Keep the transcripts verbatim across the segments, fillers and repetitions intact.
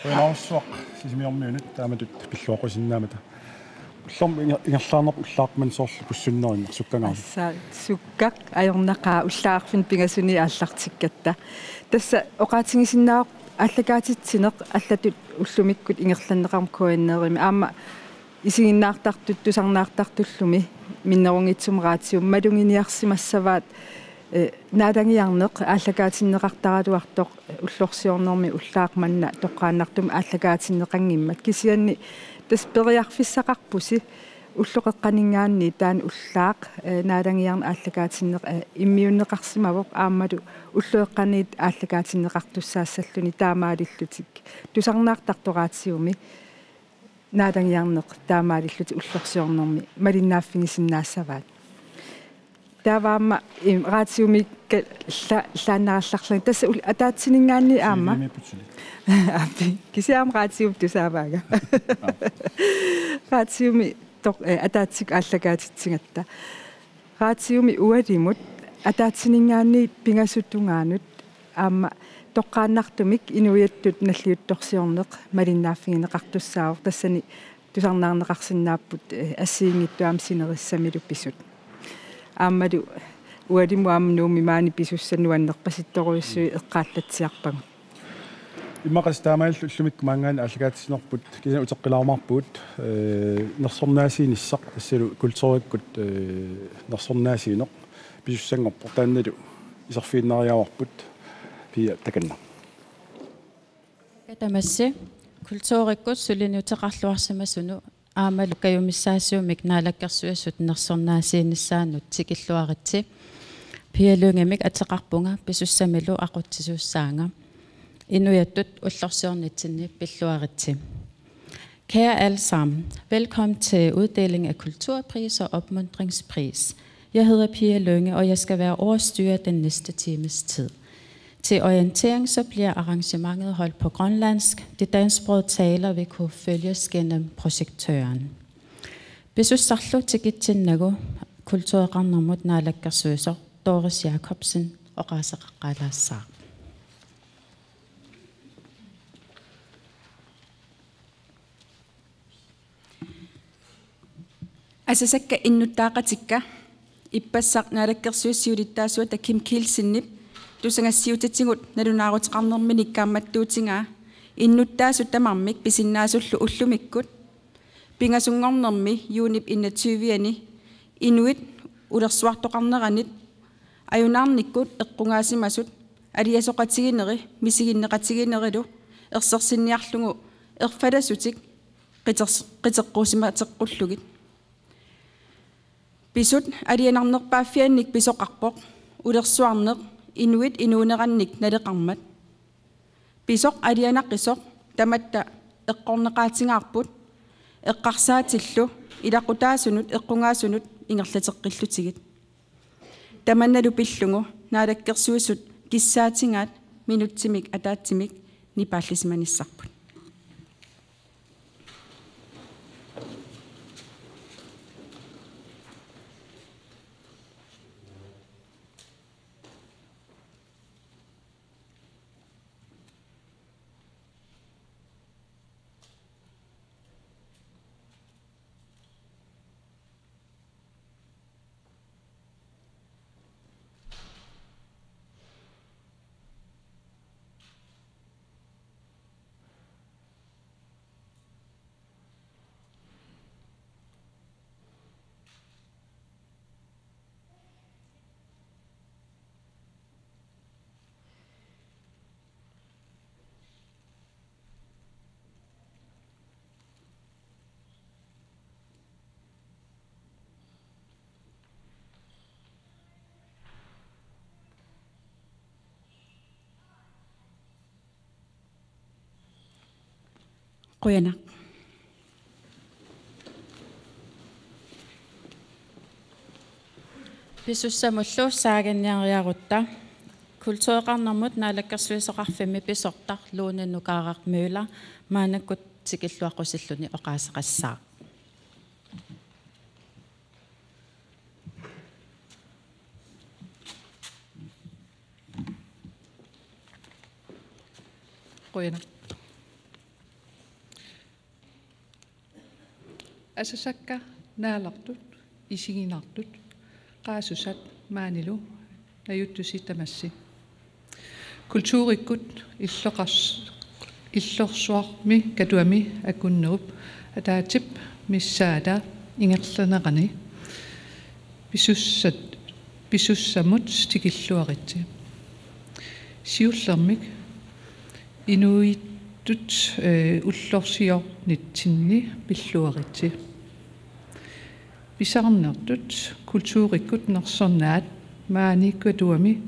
Qujanarsuaq Sisimiormiunit taamatut pilluaqqusinnaammata. Ullormi inger-, ingerlaarnerput ullaaq manna soorlu pussunnerunnaq sukkagalugu. Assa, sukkaq ajornaqaaq ullaaq arfineq-pingasunik aallartikkatta. Tassa oqaatigisinnaavoq aallakaatitsineq allatut ullumikkut ingerlanneqarmat K N R-imi. Aamma isiginnaartartut, tusarnaartartullumi minnerunngitsumik radiumi maluginiarsimassavaat, eh, naalagiarneq aallakaatinneqartaraluartoq ullorsiornermi ullaaq manna toqqaannartumik aallakaatinneqanngimmat. Kisianni tassa periarfissaqarpusi ulloqeqqaninngaanniit taanna ullaaq, eh, naalagiarneq aallakaatinneq, eh, immiunneqarsimavoq aammalu ulloqeqqaniit aallakaatinneqartussaassalluni taamaalillutik. Tusarnaartartoq radiumi naalagiarneq taamaalillutik ullorsiornermi malinnaaffigisinnaassavaat. Taava aamma, im, radiumi ka-, la-, laannarallarlanga. Tassa ul-, ataatsininngaanniit aamma. C V-miipput suli. Aappi, kisianni aamma radiup tusaavaanga. Radiumi toq-, eh, ataatsikkut aallakaatitsigatta. Radiumi ualimut ataatsininngaanniit pingasut tungaanut aamma toqqaannartumik inuiattut nalliuttorsiorneq malinnaaffigineqartussaavoq, tassani tusarnaarneqarsinnaapput, eh, assigiinngitsut aamma sinerissamilu pisut. Aammalu ualimut aamma Nuummi maani pisussat nuannerpasittorujussuit eqqaallatsiarpagut. Immaqa taamaalillutik ullumikkut maanngaanniit aallakaatitsinerput kisianni uteqqilaarumaarpugut, eh, nersornaasiinissaq tassalu kulturikkut, eh, nersornaasiineq pisussanngorpoq, taannalu iserfigiinnariaavarput. Pia, takanna. Tamassi kulturikkut suliniuteqarluarsimasunut aammalu kajumissaasiummik naalakkersuisut nersornaasiinissaannut tikilluaritsi. Pia Lyngemik ateqarpunga, pisussamilu aqutsisuussaanga. Inuiattut ullorsiornitsinni pilluaritsi. Kære alle sammen. Velkommen til uddeling af kulturpris og opmuntringspris. Jeg hedder Pia Lynge, og jeg skal være ordstyrer den næste times tid. Til orientering så bliver arrangementet holdt på grønlandsk. De dansksprogede talere vil kunne følges gennem projektøren. Pisussarlu tikitsinnagu kultureqarnermut naalakkersuisoq Doris Jakobsen oqaaseqaqqaalaassaaq. Asasakka innuttaaqatikka, ippassaq naalakkersuisut siulittaasuata Kim Kielsenip tusagassiutitigut nalunaaruteqarnerminik kaammattuutigaa innuttaasut tamarmik pisinnaasullu ullumikkut pingasunngornermi juunip enogtyve-ani inuit ulersuartoqarneranit ajunaarnikkut eqqugaasimasut aliasoqatigineri misiginneqatiginerilu ersersinniarlugu erfalasutik qiters-, qiteqqusimateqqullugit. Pisut alianarnerpaaffiannik pisoqarpoq ulersuarneq inuit inuunerannik naleqarmat. Pisoq alianaqisoq tamatta eqqorneqaatigaarput eqqarsaatillu ilaqutaasunut eqqugaasunut ingerlateqqillutigit. Tamannalu pillugu naalakkersuisut kissaatigaat minutsimik ataatsimik nipaallisimanissarput. Qujanaq. Pisussamullu saaginnariarutta kultureqarnermut naalakkersuisoqarfimmi pisortaq Lone Nukaaraq Møller maannakkut tikilluaqqusilluni oqaaseqassaaq. Qujanaq. Asasakka naalertut isiginartut qaasusat maanilu najuttusi tamassi. Kulturikkut illoqars-, Illorsuarmi Katuami akunnerup ataatsip missaata ingerlanerani pisussat-, pisussamut tikilluaritsi. Siullermik inuiattut, eh, ullorsiornitsinni pilluaritsi. Pisarnertut kulturikkut nersornaat maani Katuami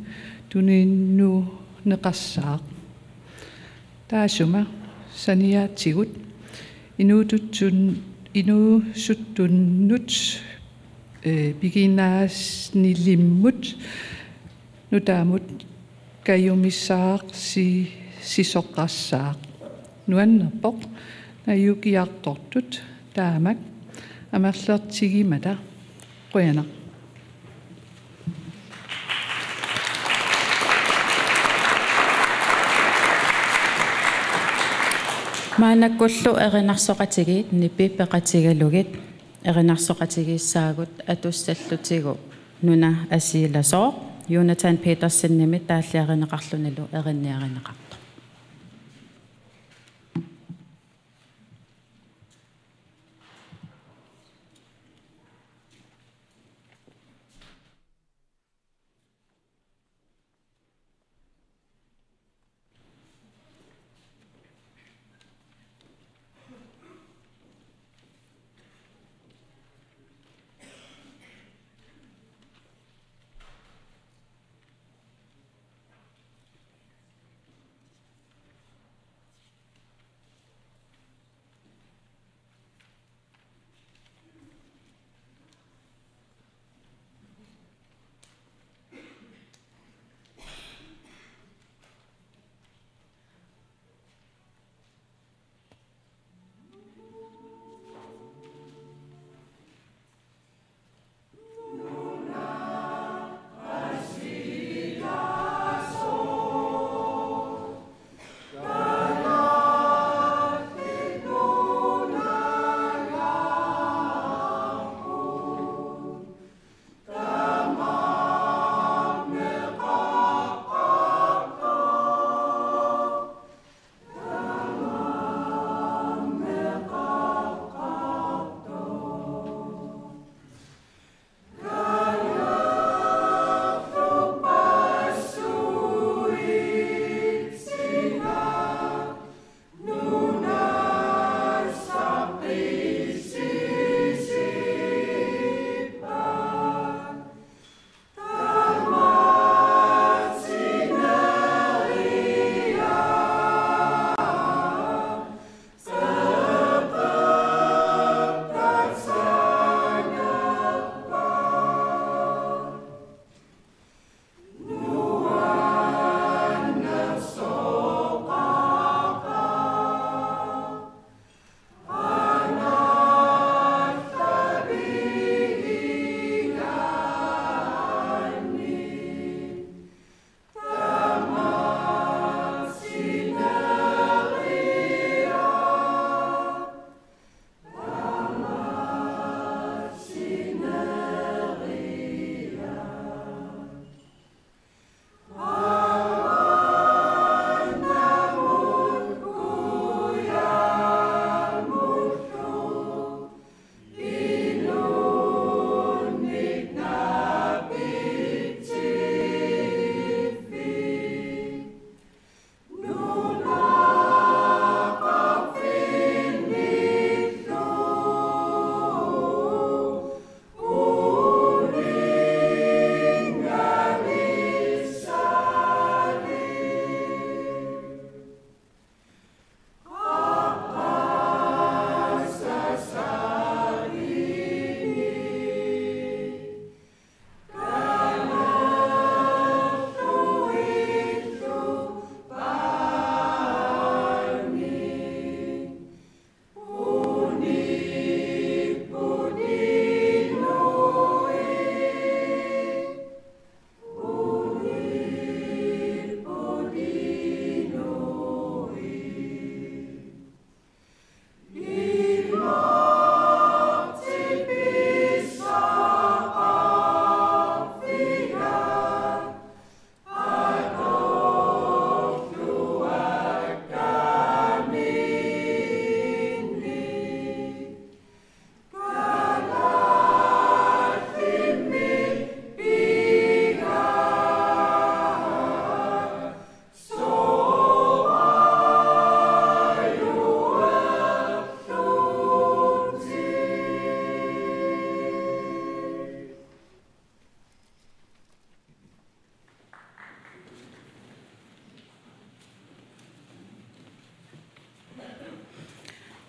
tuninuuneqassaaq. Taassuma saniatigut inuusuttun-, inuusuttunnut, eh, piginaassaniilimmut nutaamut kajumissaarsisoqassaaq. Nuannerpoq najukiartortut taamak amerlertigimata. Qujanaq. Maannakkullu erinarsoqatigiit Nipi peqatigalugit erinarsoqatigiissaagut atussallutigu nuna asiilasooq Jonathan Petersenimit taalliarineqarlunilu erinniarineqartoq.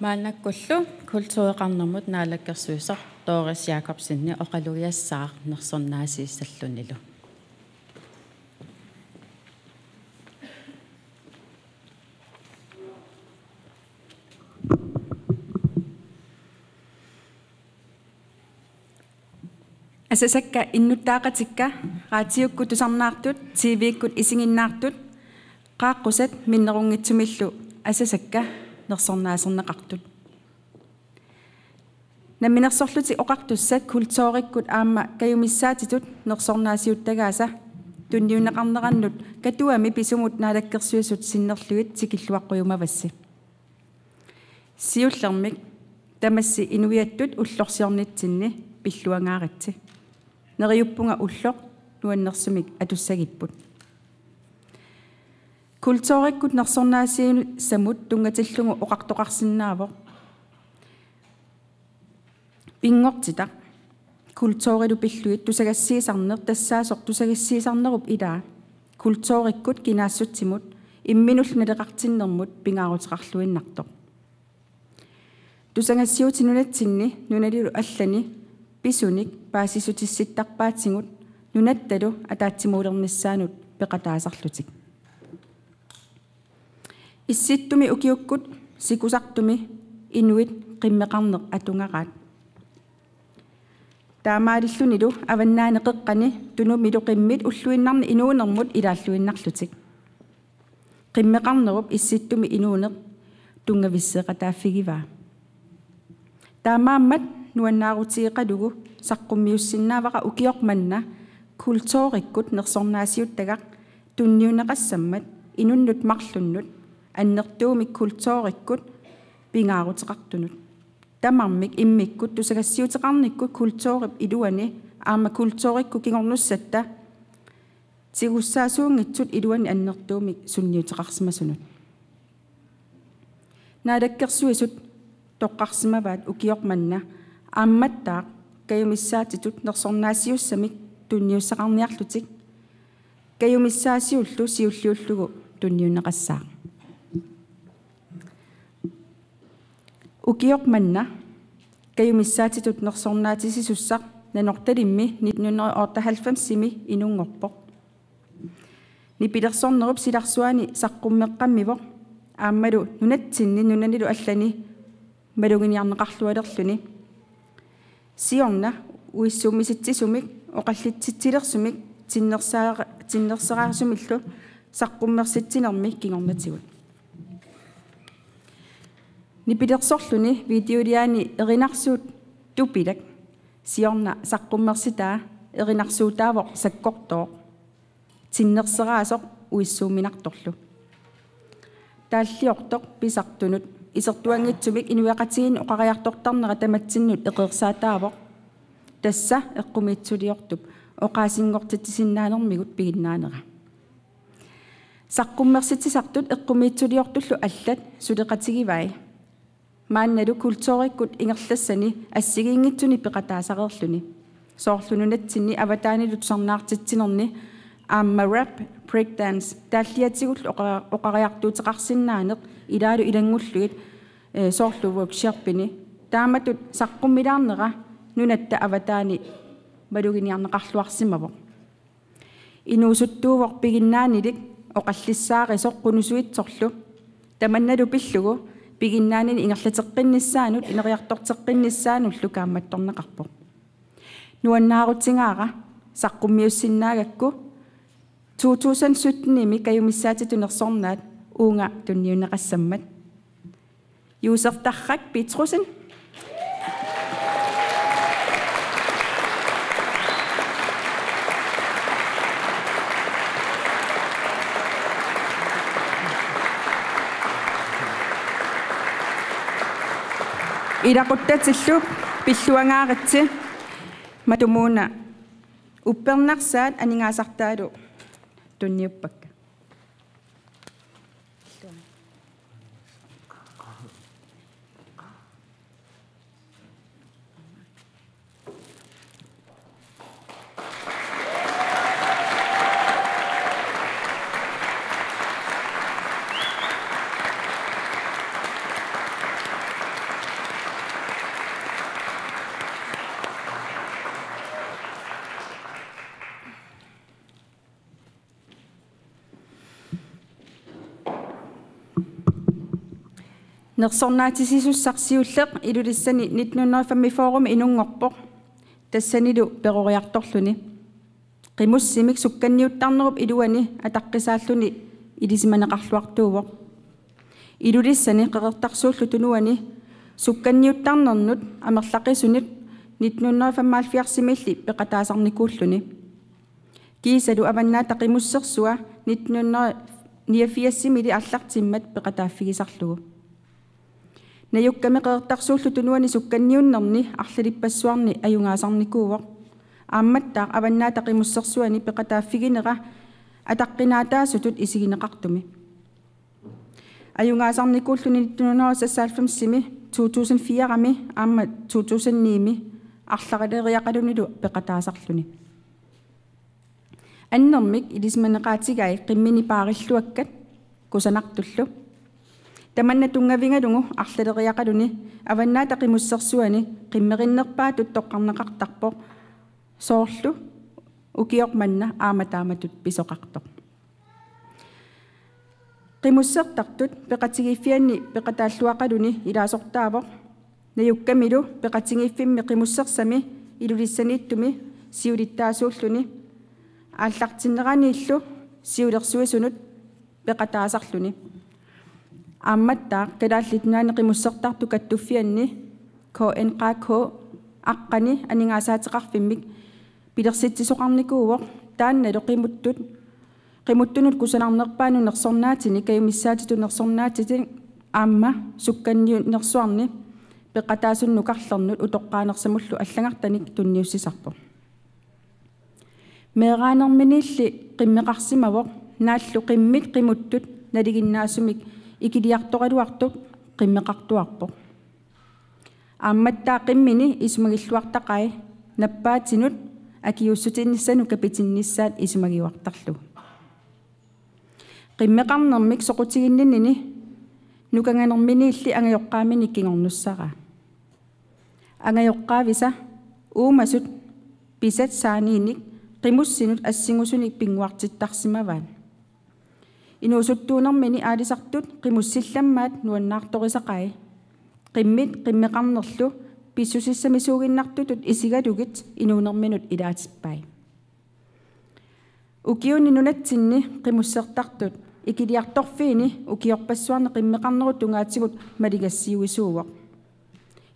Maannakkullu kultureqarnermut naalakkersuisoq Doris Jakobsen oqalugiassaaq nersornaasiissallunilu. Asasakka innuttaaqatikka, raatiukkut tusarnaartut, T V-kkut isiginnaartut, qaaqqusat minnerunngitsumillu asasakka nersornaaserneqartut. Namminersorlutik Oqartussat kulturikkut aamma kajumissaatitut nersornaasiuttagaasa tunniunneqarnerannut Katuami pisumut naalakkersuisut sinnerlugit tikilluaqqujumavassi. Siullermik tamassi inuiattut ullorsiornitsinni pilluangaaritsi. Neriuppunga ulloq nuannersumik atussagipput. Kulturikkut nersornaasiussamut tunngatillugu oqartoqarsinnaavoq: Pinngortitaq kulturilu pillugit tusagassiisarneq tassaasoq tusagassiisarnerup ilaa kulturikkut kinaassutsimut imminullu naleqartinnermut pingaaruteqarluinnartoq. Tusagassiuutit nunatsinni nunanilu allani pisunik paasissutissittarpaatigut nunattalu ataatsimuulernissaanut peqataasarlutik. Issittumi ukiukkut sikusartumi inuit qimmeqarneq atugaraat. Taamaalillunilu avannaani qeqqani Tunumilu qimmit ulluinnarni inuunermut ilaalluinnarlutik. Qimmeqarnerup issittumi inuuneq tunngavisseeqataaffigivaa. Taamaammat nuannaarutigeqalugu saqqummiussinnaavara ukioq manna kulturikkut nersornaasiuttagaq tunniunneqassammat inunnut marlunnut annertuumik kulturikkut pingaaruteqartunut. Tamarmik immikkut tusagassiuteqarnikkut kulturip iluani aamma kulturikkut kingornussatta tigussaasuunngitsut iluani annertuumik sunniuteqarsimasunut. Naalakkersuisut toqqarsimavaat ukioq manna aammattaaq kajumissaatitut nersornaasiussamik tunniussaqarniarlutik. Kajumissaasiullu siulliullugu tunniunneqassaaq. Ukioq manna kajumissaatitut nersornaatisisussaq Nanortalimmi nitten hundrede og otteoghalvfems-imi inunngorpoq. Nipilersornerup silarsuani saqqummeqqammivoq aammalu nunatsinni nunanilu allani maluginiarneqarlualerluni. Siorna uissuumisitsisumik oqallitsitsilersumik tinnersaa-, tinnerseraasumillu saqqummersitsinermi kingornatigut. Nipilersorluni videoliani erinarsuut tupilak siorna saqqummersitaa erinarsuutaavoq sakkortooq tinnerseraasoq uissuuminartorlu. Taalliortoq pisartunut isertuanngitsumik inuiaqatigiinni oqariartortarnera tamatsinnut eqeersaataavoq. Tassa eqqumiitsuliortup oqaasinngortitsisinnaanermigut piginnaanera. Saqqummersitsisartut eqqumiitsuliortullu allat suleqatigivai. Maannalu kulturikkut ingerlassani assigiinngitsuni peqataasareerluni. Soorlu nunatsinni avataanilu tusarnaartitsinerni aamma rap, breakdance, taalliatsigullu oqa-, oqariartuuteqarsinnaaneq ilaalu ilanngullugit, eh, soorlu workshopini. Taamatut saqqummilaarnera nunatta avataani maluginiarneqarluarsimavoq. Inuusuttuuvoq piginnaanilik oqallissaarisoq qunusuitsorlu. Tamannalu pillugu piginnaanini ingerlateqqinnissaanut ineriartorteqqinnissaanullu kaammattorneqarpoq. Nuannaarutigaara saqqummiussinnaagakku to tusind sytten-imi kajumissaatitut nersornaat uunga tunniunneqassammat. Josef Tarrak Petrussen. Ilaquttatillu pilluangaaritsi, matumuuna uppernarsaat aningaasartaalu tunniuppakka. Nersornaatitsisussaq siulleq Ilulissani nitten hundrede femogfyrre inunngorpoq, tassanilu peroriartorluni. Qimussimik sukkanniuttarnerup iluani ataqqisaalluni ilisimaneqarluartuuvoq. Ilulissani Qeqertarsuullu Tunuani sukkanniuttarnernut amerlaqisunut nitten hundrede femoghalvfjerdsimiilli peqataasarnikuulluni. Kiisalu Avannaata Qimussersua nitten hundrede niogfirsimiilli aallartimmat peqataaffigisarlugu. Najukkami Qeqertarsuullu Tunuani sukkanniunnerni arlalippassuarni ajugaasarnikuuvoq. Aammattaaq Avannaata Qimussersuani peqataaffiginera ataqqinaataasutut isigineqartumi. Ajugaasarnikuulluni nitten hundrede seksoghalvfemsimi, to tusind firemi aamma to tusind nimi arlaleriaqalunilu peqataasarluni. Annermik ilisimaneqaatigai qimmini paarilluakkat kusanartullu. Tamanna tunngavigalugu arlaleriaqaluni Avannaata Qimussersuani qimmerinnerpaatut toqqarneqartarpoq, soorlu ukioq manna aamma taamatut pisoqartoq. Qimussertartut peqatigiiffianni peqataalluaqaluni ilaasortaavoq. Najukkamilu peqatigiiffimmi Qimussersami Ilulissaniittumi siulittaasuulluni aallartinneraniillu siulersuisunut peqataasarluni. Aammattaaq Kalaallit Nunaanni Qimussertartut Kattuffianni, K N Q K, aqqani aningaasaateqarfimmik pilersitsisoqarnikuuvoq, taannalu qimuttut, qimuttunut kusanarnerpaanut nersornaatini, kajumissaatitut nersornaatini aamma sukkanniunnersuarni peqataasunik nukarlernut utoqqaanersamullu allagartanik tunniussisarpoq. Meeraanerminiilli qimmeqarsimavoq, naallu qimmit qimuttut nalinginnaasumik ikiliartoraluartut qimmeqartuarpoq. Aammattaaq qimmini isumagilluartaqai, nappaatinut akiuussutinnissanut kapitinnissaat isumagiuartarlugu. Qimmeqarnermik soqutiginninnini nukanganerminiilli angajoqqaaminik kingornussaraa. Angajoqqaavisa uumasut pisat saaniinnik qimussinut assingusunik pinnguartittarsimavaat. Inuusuttuunermini aalisartut qimussillammaat nuannaartorisaqai. Qimmit qimmeqarnerlu pissusissamisuuginnartutut isigalugit inuunerminut ilaatippai. Ukiuni nunatsinni qimussertartut ikiliartorfiini ukiorpassuarni qimmeqarnerup tungaatigut maligassiuisuuvoq.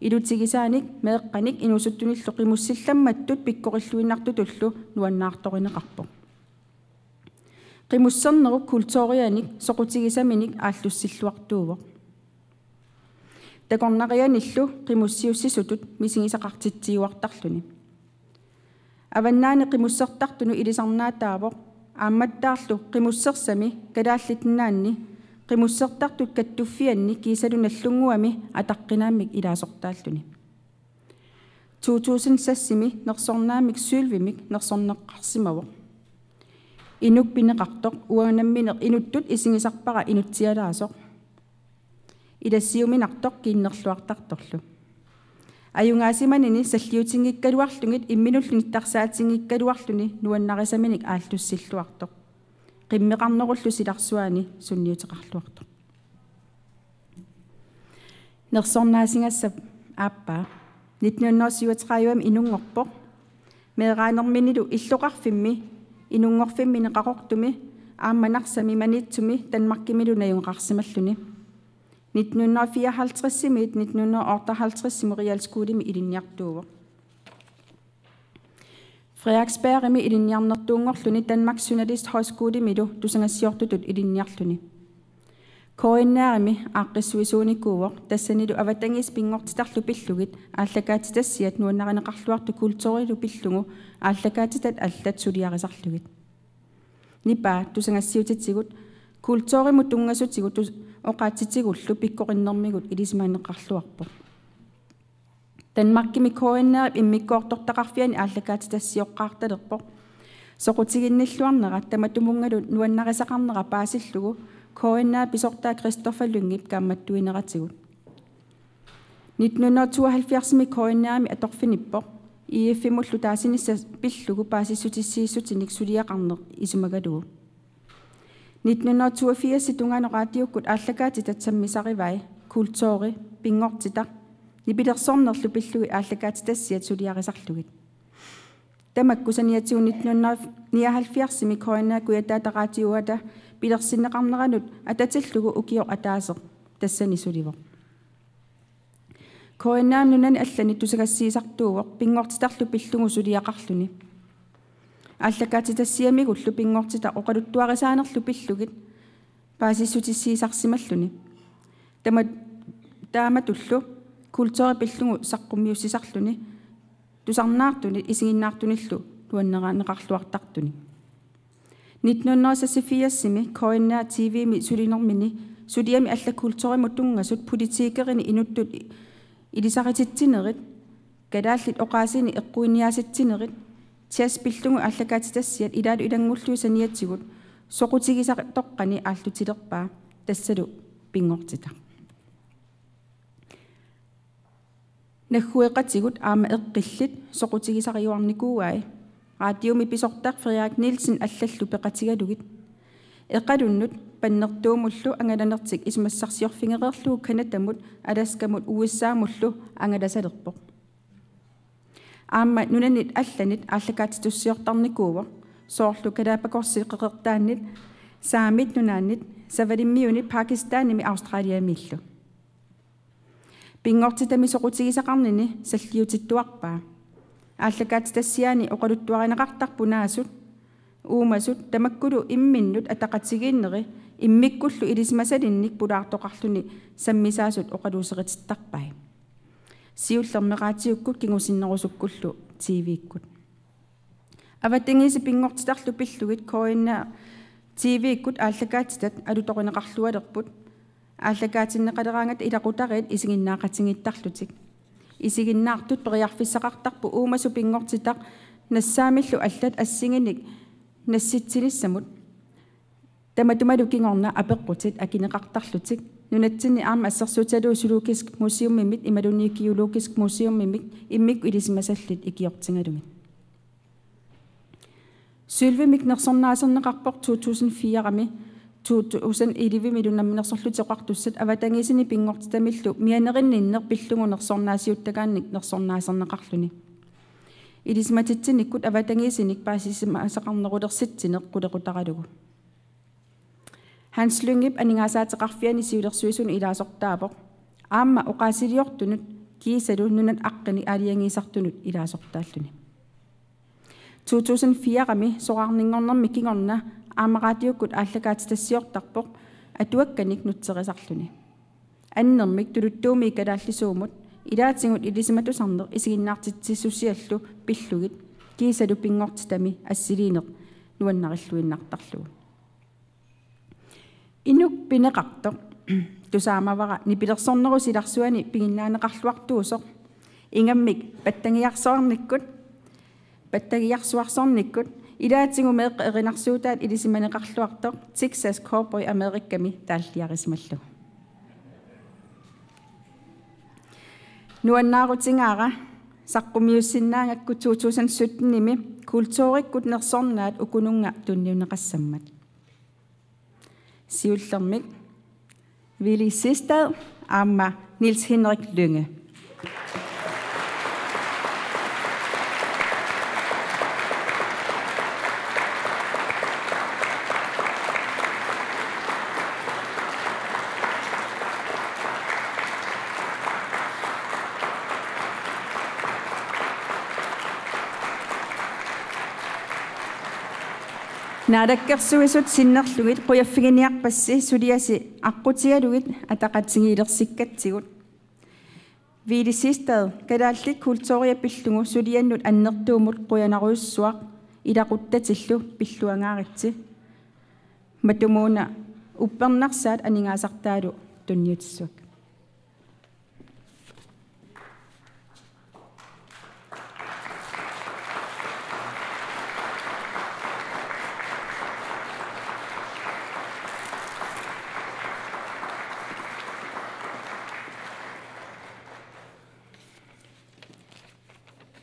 Ilutigisaanik meeqqanik inuusuttunillu qimussillammattut pikkorilluinnartutullu nuannaartorineqarpoq. Qimussernerup kulturianik soqutigisaminik aallussilluartuuvoq. Takornarianillu qimussiussisutut misigisaqartitsiuartarluni. Avannaani qimussertartunut ilisarnaataavoq, aammattaarlu Qimussersami Kalaallit Nunaanni Qimussertartut Kattuffianni kiisalu Nagdlunguami ataqqinaammik ilaasortaalluni. To tusind seksimi nersornaammik sølvimik nersorneqarsimavoq. Inuk pineqartoq uanga nammineq inuttut isigisarpara inutsialaasoq. Ilassiuminartoq kiinnerluartartorlu. Ajugaasimanini salliutinngikkaluarlugit imminullu nittarsaatiginngikkaluarluni nuannarisaminik aallussilluartoq. Qimmeqarnerullu silarsuaani sunniuteqarluartoq. Nersornaasigassap aappaa nitten hundrede syvogtredive inunngorpoq. Meeraanerminilu illoqarfimmi, inunngorfimmini Qaqortumi, aamma Narsami, Maniitsumi Danmarkimilu najugaqarsimalluni. Nitten hundrede fireoghalvtredsimiit nitten hundrede otteoghalvtredsimut realskolemi ilinniartuuvoq. Frederiksbergimi ilinniarnertuunngorluni Danmarks Journalisthøjskolemilu tusagassiortutut ilinniarluni. K N R-imi aaqqissuisuunikuuvoq, tassanilu avatangiisit pinngortitarlu pillugit aallakaatitassiat nuannarineqarluartut kulturilu pillugu aallakaatitat allat suliarisarlugit. Nipaa tusagassiutitigut kulturimut tunngasutigut tus-, oqaatsitigullu pikkorinnermigut ilisimaneqarluarpoq. Danmarkimi K N R-ip immikkoortortaqarfiani aallakaatitassiooqqaartalerpoq. Soqutiginnilluarnera tamatumunngalu nuannarisaqarnera paasillugu K N R-ip pisortaa Christoffer Lyngep kaammattuineratigut. Nitten hundrede tooghalvfjerdsimi K N R-imi atorfinippoq, I F-imullu taasinissaq pillugu paasissutissiissutinik suliaqarneq isumagalugu. Nitten hundrede toogfirs tungaanut raatiukkut aallakaatitat sammisarivai. kulturi, pinngortitaq, nipilersornerlu pillugit aallakaatitassiat suliarisarlugit. Tamakku saniatigut nitten hundrede nioghalvfjerdsimi K N R Kujataata Radioata pilersinneqarneranut atatillugu ukioq ataaseq tassani sulivoq. K N R nunani allani tusagassiisartuuvoq pinngortitarlu pillugu suliaqarluni. Aallakaatitassiamigullu pinngortitaq oqaluttuarisaanerlu pillugit paasissutissiisarsimalluni. Tama-, taamatullu kulturi pillugu saqqummiussisarluni, tusarnaartunit isiginnaartunillu nuanneraneqarluartartunit. Nitten hundrede seksogfirsimi K N R T V-mi sulinermini suliami alla kulturimut tunngasut politikerini inuttut i-, ilisarititsinerit, kalaallit oqaasini eqquiniaasitsinerit, jazz pillugu aallakaatitassiat ilaalu ilanngullugit saniatigut soqutigisartoqqani aallutilerpaa, tassalu pinngortitaq. Naggueqatigut aamma eqqillit soqutigisariuarnikuuai, radiomi pisortaq Frederik Nielsen allallu peqatigalugit. Eqalunnut pannertuumullu angalanertik isumassarsiorfigereerlugu Canadamut, Alaskamut U S A-mullu angalasalerpoq. Aamma nunanit allanit aallakaatitussiortarnikuuvoq, soorlu Galapagosip qeqertaanit, Saamit nunaannit, Savalimmiunit, Pakistanimi Australiamiillu. Pinngortitami soqutigisaqarnini salliutittuarpaa. Aallakaatitassiaani oqaluttuarineqartarput naasut, uumasut tamakkulu imminnut ataqatigiinneri immikkullu ilisimasalinnik pulaartoqarluni sammisaasut oqaluuseritittarpai. Siullermik raatiukkut kingusinnerusukkullu T V-kkut. Avatangiisit pinngortitarlu pillugit K N R T V-kkut aallakaatitat alutorineqarlualerput, aallakaatinneqaleraangatta ilaqutariit isiginnaaqatigiittarlutik. Isiginnaartut periarfissaqartarput uumasut pinngortitaq nassaamillu allat assigiinnik nassitsinissamut. Tamatumalu kingorna apeqqutit akineqartarlutik nunatsinni aamma assersuutigalugu Zoologisk Museumimit imaluunniit Geologisk Museumimit immikkut ilisimasallit ikiortigalugit. Sølvimik nersornaaserneqarpoq to tusind fire-mi to tusind elleve-milu Namminersorlutik Oqartussat avatangiisini pinngortitamillu mianerinninneq pillugu nersornaasiuttagaannik nersornaaserneqarluni. Ilisimatitsinikkut avatangiisinik paasisimasaqarnerulersitsineq qulequtaralugu. Hans Lyngep aningaasaateqarfiani siulersuisunut ilaasortaavoq, aamma oqaasiliortunut kiisalu nunat aqqanik aalajangiisartunut ilaasortaalluni. To tusind fire-mi soraarninngornermi kingorna aamma raatiukkut aallakaatitassiortarpoq atuakkanik nutserisarluni. Annermik tuluttuumi kalaallisuumut ilaatigut ilisimatusarneq isiginnaartitsissusiallu pillugit kiisalu pinngortitami assiliineq nuannarilluinnartarlugu. Inuk pineqartoq tusaamavara nipilersornerup silarsuani piginnaaneqarluartuusoq, ingammik pattagiarsuarnikkut, pattagiarsuarsornikkut ilaatigut meeqqat erinarsuutaat ilisimaneqarluartoq Texas Cowboy Amerikami taalliarisimallugu. Nuannaarutigaara saqqummiussinnaagakku to tusind sytten-imi kulturikkut nersornaat ukununnga tunniunneqassammat. Siullermik Willy Sistad aamma Niels Henrik Lynge. Naalakkersuisut sinnerlugit qujaffiginiarpassi suliasi aqqutigalugit ataqatigiilersikkatsigut. Willy Sistad, kalaallit kulturia pillugu suliannut annertuumut qujanarujussuaq, ilaquttatillu pilluangaaritsi. Matumuuna uppernarsaat aningaasartaalu tunniutissavakka.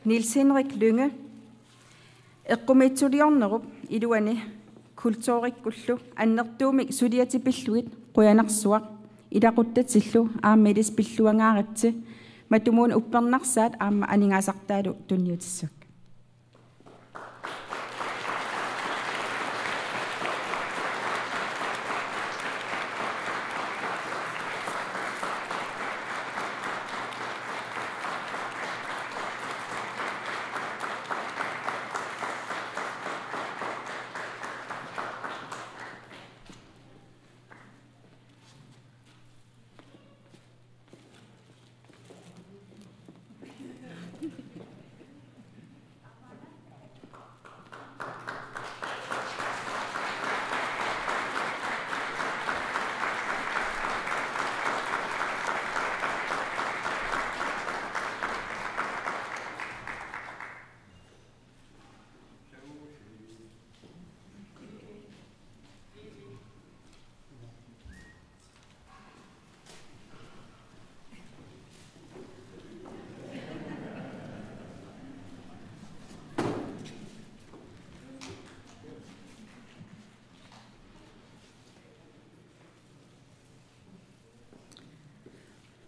Niels Henrik Lynge, eqqumiitsuliornerup iluani kulturikkullu annertuumik suliatit pillugit qujanarsuaq, Ilaquttatillu aamma ilissi pilluangaaritsi, matumuuna uppernarsaat aamma aningaasartaalu tunniutissavakka.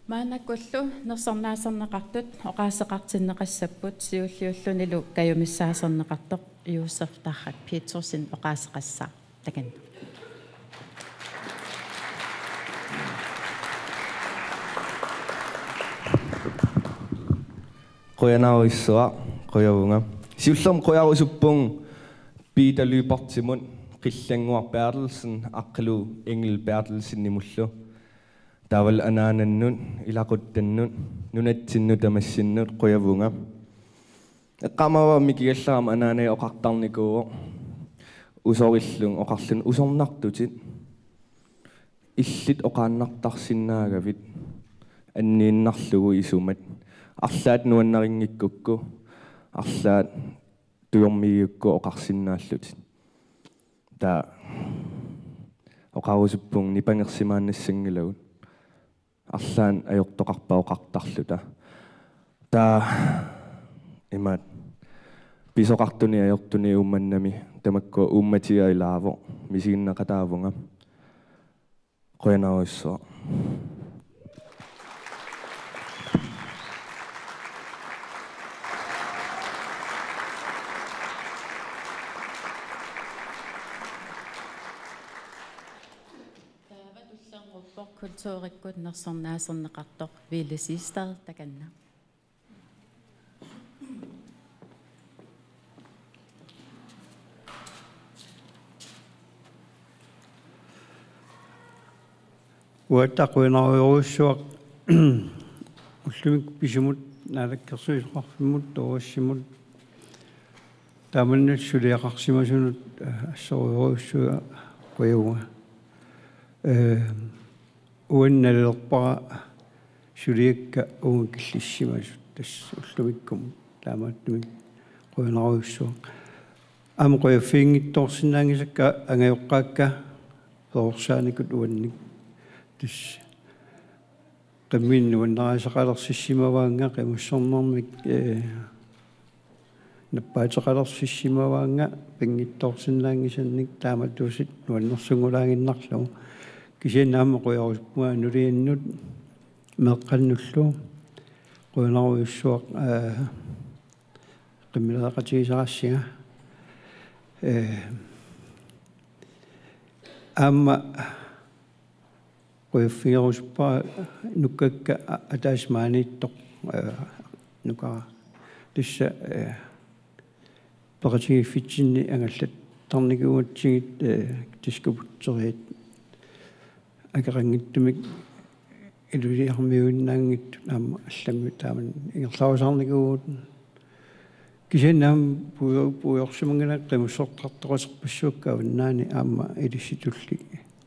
Maannakkullu nersornaaserneqartut oqaaseqartinneqassapput, siulliullunilu kajumissaaserneqartoq Josef Tarrak Petersen oqaaseqassaaq. Takanna. Qujanarujussuaq, qujavunga. Siullermik qujarusuppunga Peter Lyberthimut, Qillannguaq Berthelsen, aqqalu Engel Berthelsenimullu. Taavalu anaanannut, ilaquttannut, nunatsinnut tamassinnut qujavunga. Eqqaamavara mikigallarama anaanaga oqartarnikuuvoq usorillugu oqarluni: Usornartutit, illit oqaannartarsinnaagavit anniinnarlugu isumat. Arlaat nuannarinngikkukkit, arlaat tujormigigukku oqarsinnaallutit. Taava oqarusuppunga nipangersimaannassanngilagut. Arlaannik ajortoqarpat oqartarluta. Taava imaattoq pisoqartuni ajortuni Uummannami tamakkua uummatiga ilaavoq, misiginneqataavunga. Qujanarujussuaq. Taava tullinnguuppoq kulturikkut nersornaaserneqartoq Ville Siegstad, takanna. Uagut qujanarujussuaq ullumikkut pisumut, Naalakkersuisoqarfimmut, Toorassimut, taamannallu suliaqarsimasunut, eh, assorujussuaq qujavunga. Eh, uannut nalilerpara suliakka uunga killissimasut tassa ullumikkumut, taamaattumik qujanarujussuaq. Aamma qujaffiginngitsoorsinnaanngisakka angajoqqaakka perorsaanikkut uannik. Tassa qimmini nuannarisalersimavaannga, qimussernermik, eh, nappaateqalersimavaannga pinngitsoorsinnaanngisannik, taamatusi nuannersunngulaaginnarlugu. Kisianni aamma qujarusuppunga nuliannut meeqqannullu. Qujanarujussuaq, eh, qimmileeqatigisarassinga. Eh, aamma qujaffigerusuppara nukkakka a-, ataaseq maaniittoq, eh, nukara. Tassa, eh, peqatigiiffitsinni angallattarnikuugatsigit, eh, diskobugteriat akeqanngitsumik Ilulissarmiuinnaanngitsut aamma allammi taamani ingerlarusaarnikuuvugut. Kisianni aamma puigo-, puigorsimanngilakka qimussertartoqalerpassuakka avannaani aamma ilissitulli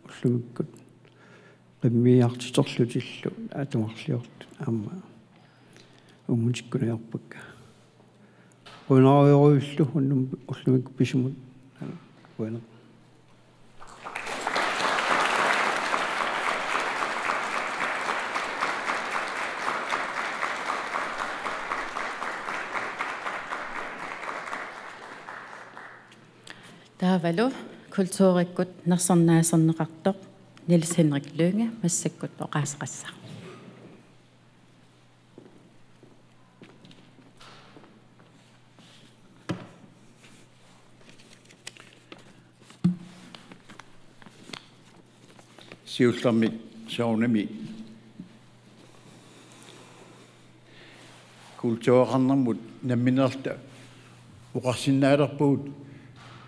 ullumikkut qimmiiartiterlutillu atugarliortut aamma ummutikkut ajorpakka. Qujanarujorujussuaq unnuk ullumikkut pisumut. Qujanaq. Taavalu kulturikkut nersornaaserneqartoq Niels Henrik Lynge, massakkut oqaaseqassaaq. Siullermik soorunami kultureqarnermut nammineerluta oqarsinnaalerpugut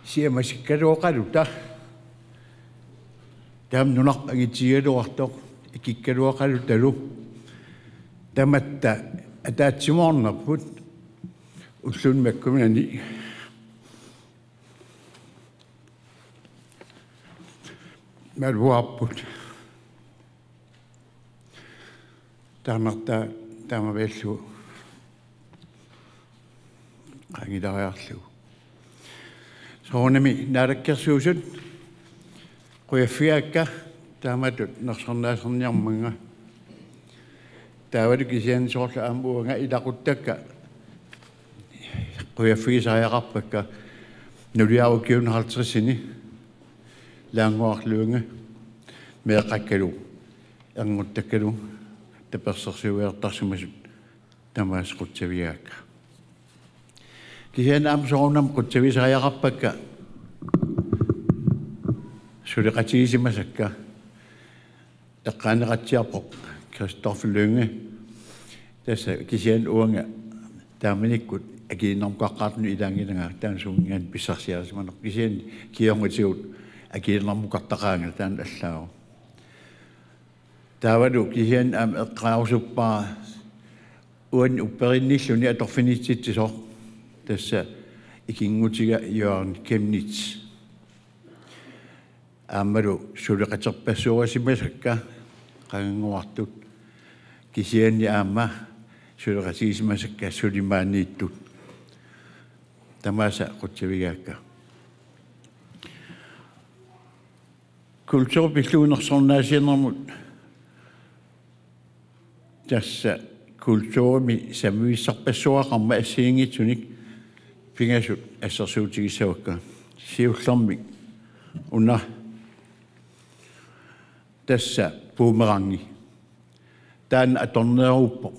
siammasikkaluaqaluta. Taama nunarput angitigigaluartoq ikikkaluaqalutalu. Tamatta ataatsimoornerput ulluni makkunani malugaarput. Taannartaa taamaviallu qaangilaariarlugu. Soorunami Naalakkersuisut qujaffigaakka taamatut nersornaaserniarmannga. Taavalu kisianni soorlu aamma uanga ilaquttakka qujaffigisariaqarpakka nuliarukiuna halvtredsini Langgaard Lynge meeqqakkalu ernguttakkalu tapersersuiartarsimasut tamaasa qutsavigaakka. Kisianni aamma soorunami qutsavisariaqarpakka suleqatigisimmasakka. Eqqaaneqatsiarpoq Christophe Lynge. Tassa kisianni uanga taamanikkut akiinnarmukaqqaartunut ilaanngilanga, taanna suminngaanniit pissarsiarisimanerpoq. Kisianni kingornatigut akiinnarmukartaqaanga, taanna allaavoq. Taavalu kisianni aamma eqqaarusuppara uani upperinnilluni atorfinitsitsisoq, tassa ikinngutiga Jørgen Chemnitz. Aammalu suleqaterpassuarisimasakka qanganguartut, kisianni aamma suleqatigisimasakka suli maaniittut. Tamaasa qutsavigaakka. Kulturi pillugu nersornaasianermut tassa kulturimi sammivissarpassuaqarmat assigiinngitsunik pingasut assersuutigissavakka. Siullermik una tassa boomerangi. Taanna atorneruuppoq.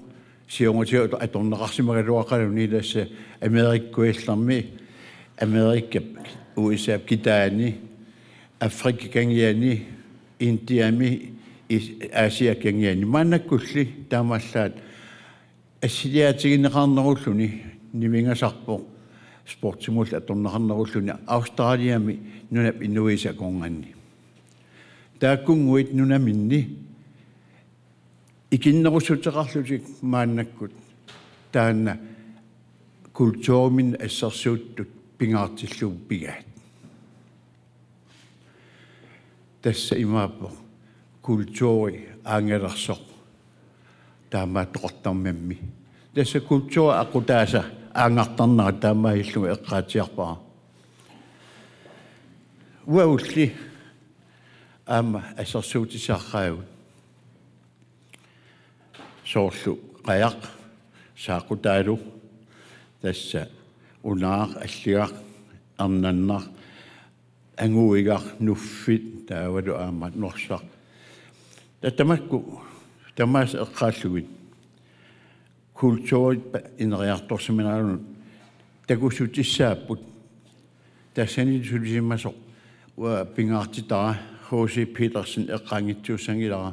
Siornatigut atorneqarsimagaluaqaluni, tassa Amerikkuillermi, Amerikap U S A-p kitaani, Afrikap kangiani, Indiami, Is-, Asiap kangiani. Maannakkulli taamaallaat assiliaatigineqarnerulluni nivingasarpoq, sportimullu atorneqarnerulluni Australiami nunap inuisa akornanni. Taakkunnguit nunaminni ikinnerussuteqarlutik maannakkut taanna kulturiminni assersuuttut pingaartillugu pigaat. Tassa imaappoq kulturi aanngalersoq taamaattoqartarmammi. Tassa kulturi aqqutaasa aanngartarnera taamaalillunga eqqaatsiarpara. Uagulli aamma assersuutissaqaagut. Soorlu qajaq, saaqutaalu, tassa unaaq, alligaq, arnannaq, anguigaq, nuffit, taavalu aamma norsaq. Taava tamakku tamaasa eqqaallugit kulturip ineriartorsimanerannut takussutissaapput. Tassani sulisimasoq uanga pingaartitara H C Petersen eqqaanngitsuussanngilara.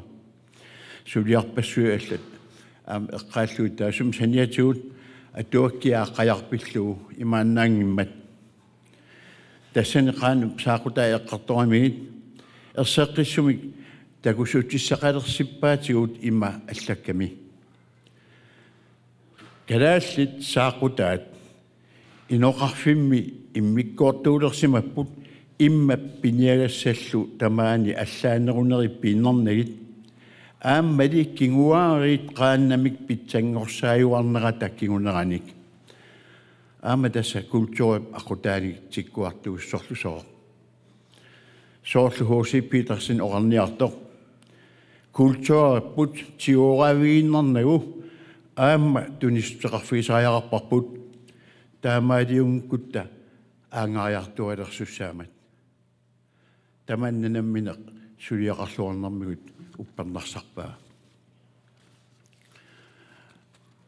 Suliarpassuit allat aamma eqqaallugit taassuma saniatigut atuakkiaa qajarpillugu imaannaanngimmat. Tassani qaannap saaqutai eqqartoramigit erseqqissumik takussutissaqalersippaatigut ima allakkami. Kalaallit saaqutaat inoqarfimmi immikkoortuulersimapput immap piniagassallu tamaani allaanerunerit piinnarnagit, aammali kinguaariit qaannamik pitsanngorsaajuarnerata kinguneranik. Aamma tassa kulturip aqqutaanik tikkuartuussorlusooq. Soorlu H C Petersen oqarniartoq: Kulturipput tigooravigiinnarnagu aamma tunissuteqarfigisariaqarparput, taamaaliunngikkutta aanngariartuaalersussaammat. Tamanna nammineq suliaqarluarnermigut uppernarsarpaa.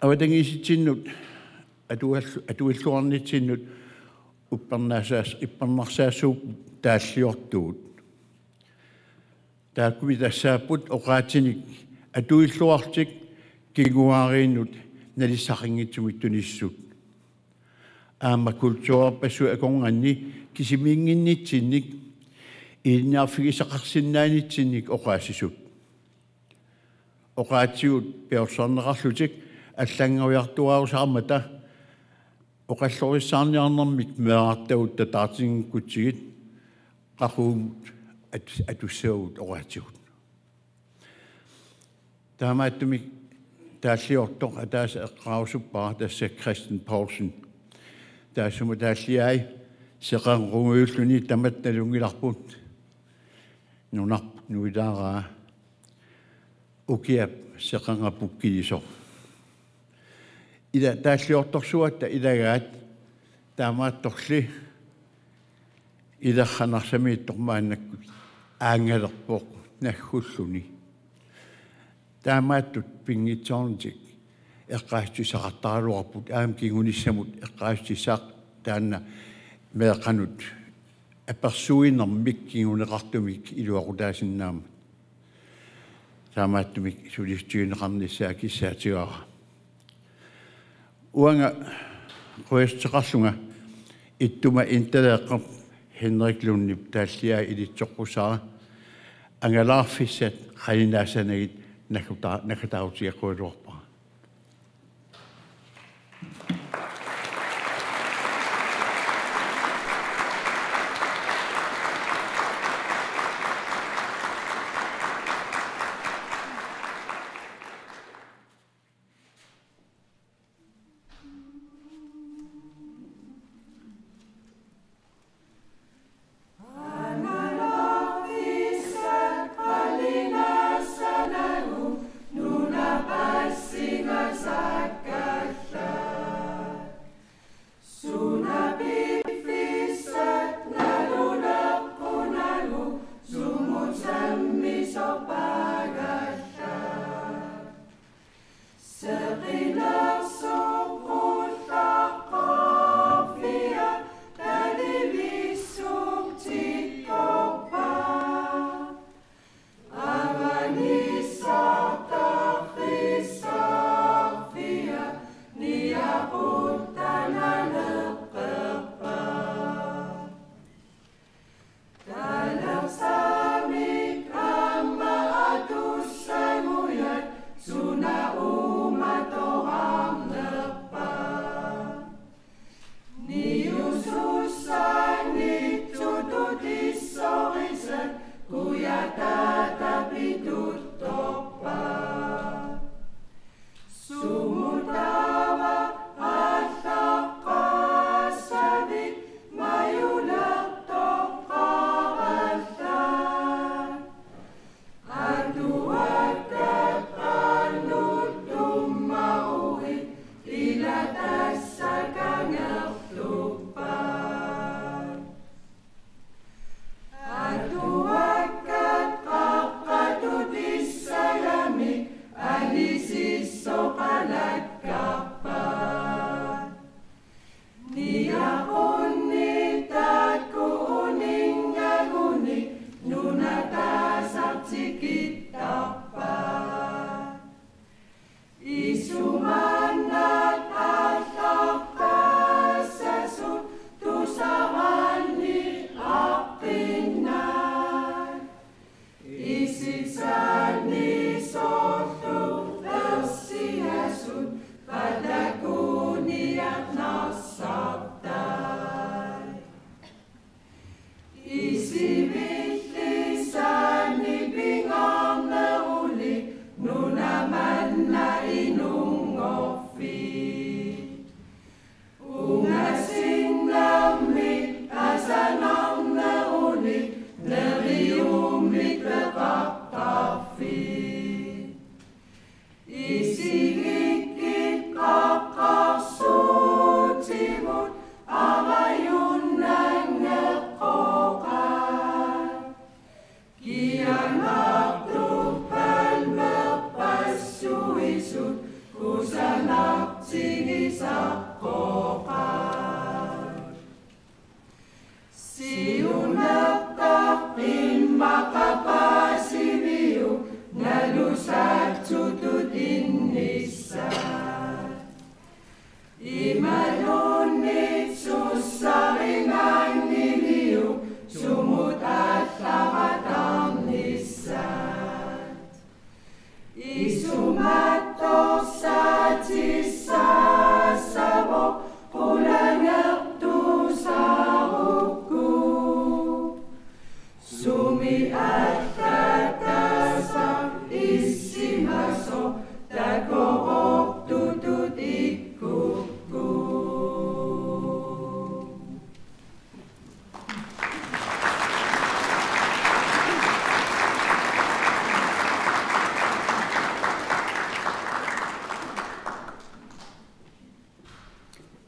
Avatangiisitsinnut atual-, atuilluarnitsinnut uppernaasaas-, uppernarsaassuupput taalliortugut. Taakkumi tassaapput oqaatsinik atuilluarlutik kinguaariinnut nalissaqanngitsumik tunissut. Aamma kulturerpassuit akornanni kisimiinnginnitsinnik ilinniarfigisaqarsinnaanitsinnik oqaasisut. Oqaatsigut piorsaarneqarlutik allanngoriartuaarusaarmata oqallorissaarniarnermik meerartagut tataartinngikkutsigit qaqugummut at-, atussavagut oqaatsigut. Taamaattumik taalliortoq ataaseq eqqaarusuppara, tassa Christian Poulsen. Taassuma taalliai seqerrungujulluunniit tamatta nalunngilarput. Nunarput nuilaaraa ukiap seqerra pukkilisoq. Ila taalliortorsuatta ilagaat taamaattorli ilaqqa Narsamiittoq maannakkut aanngalerpoq naggulluni. Taamaattut pinngitsoornatik eqqaassutissaqartaraluarput, aamma kingunissamut eqqaassutissaq taanna meeqqanut apersuinermik kinguneqartumik iluaqutaasinnaammat. Taamaattumik sulissutigineqarnissaa kissaatigaara. Uanga qujassuteqarlunga ittuma intaleeqqap Henrik Lundip taalliai ilitsoqqussara, angalaarfissat qaninnaassanagit nagguta-, naggataarutigeqqigaluarpara. Kusanartigisaqqooqaat. Siunertaq immaqa paasiviuk nalusaatsutut innissaat. Imaluunniit sussarinngaanniiliuk sumut aallarataarnissaat. Isumattorsaatissaassavoq qulangertuusaarukku. Sumi allattaasaq issimasoq takorortutut ikkukku.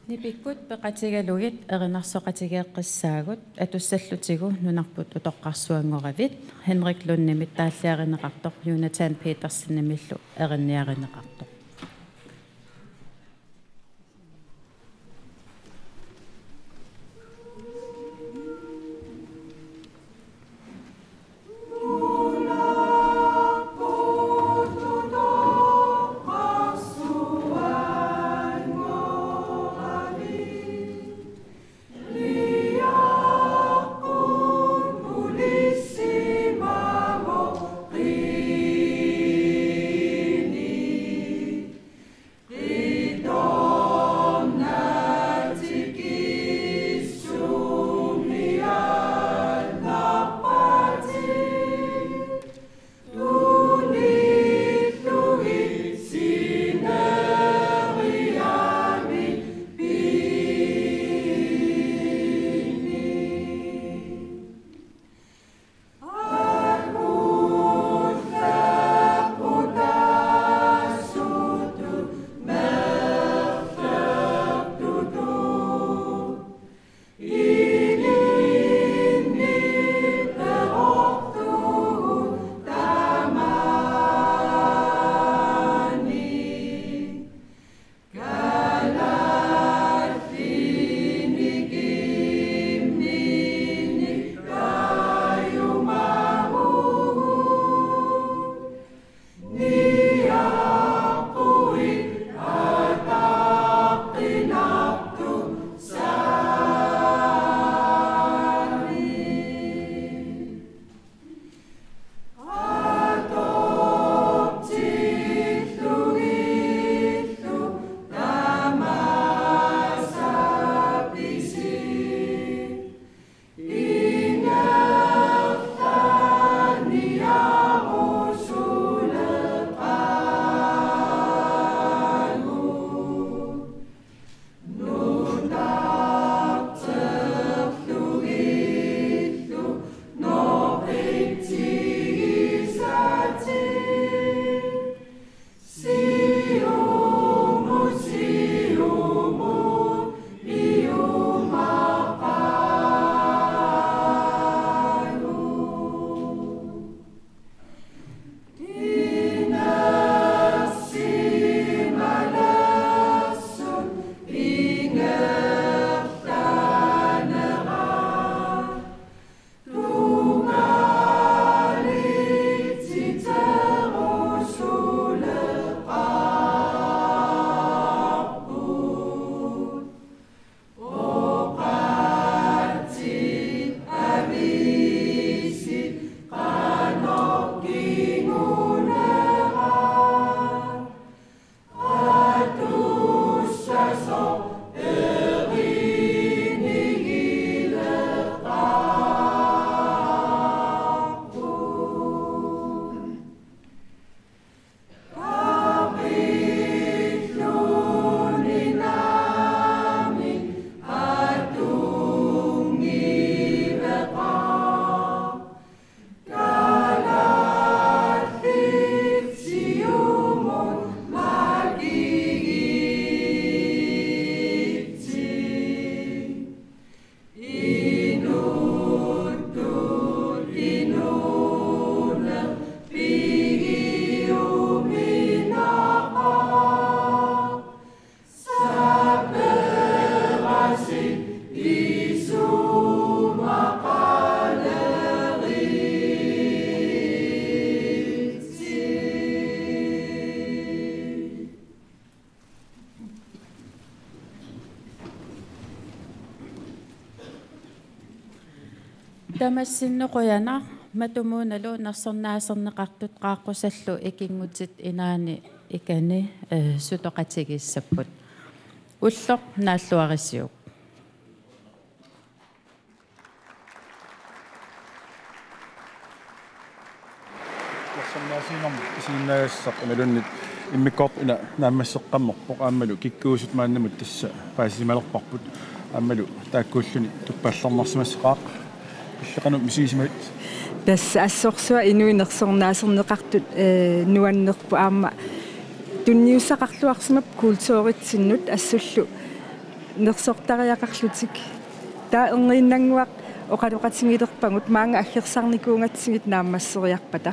Nipikkut peqatigalugit erinarsoqatigeeqqissaagut atussallutigu nunarput utoqqarsuanngoravit Henrik Lundimit taalliarineqartoq Jonathan Petersenimillu erinniarineqartoq. Tamassinnut qujanaq, matumuunalu nersornaaserneqartut qaaqqusallu ikinngutit inaanni ikani, eh, sutoqatigiissapput. Ulloq naalluarisiuk. Nersornaasiinermi isiginnaagassaq imaluunniit immikkoortut una naammasseqqammerpoq aammalu kikkuusut maannamut tassa paasisimalerparput aammalu taakkuulluni tuppallernarsimassaqaaq. Illit qanoq misigisimavit? Tassa assorsuaq inuit nersornaaserneqartut, eh, nuannerpoq aamma tunniussaqarluarsimapput kulturitsinnut assullu nersortariaqarlutik. Taava erniinnannguaq oqaloqatigilerpagut maanga aggersarnikuugatsigit naammasseriarpata.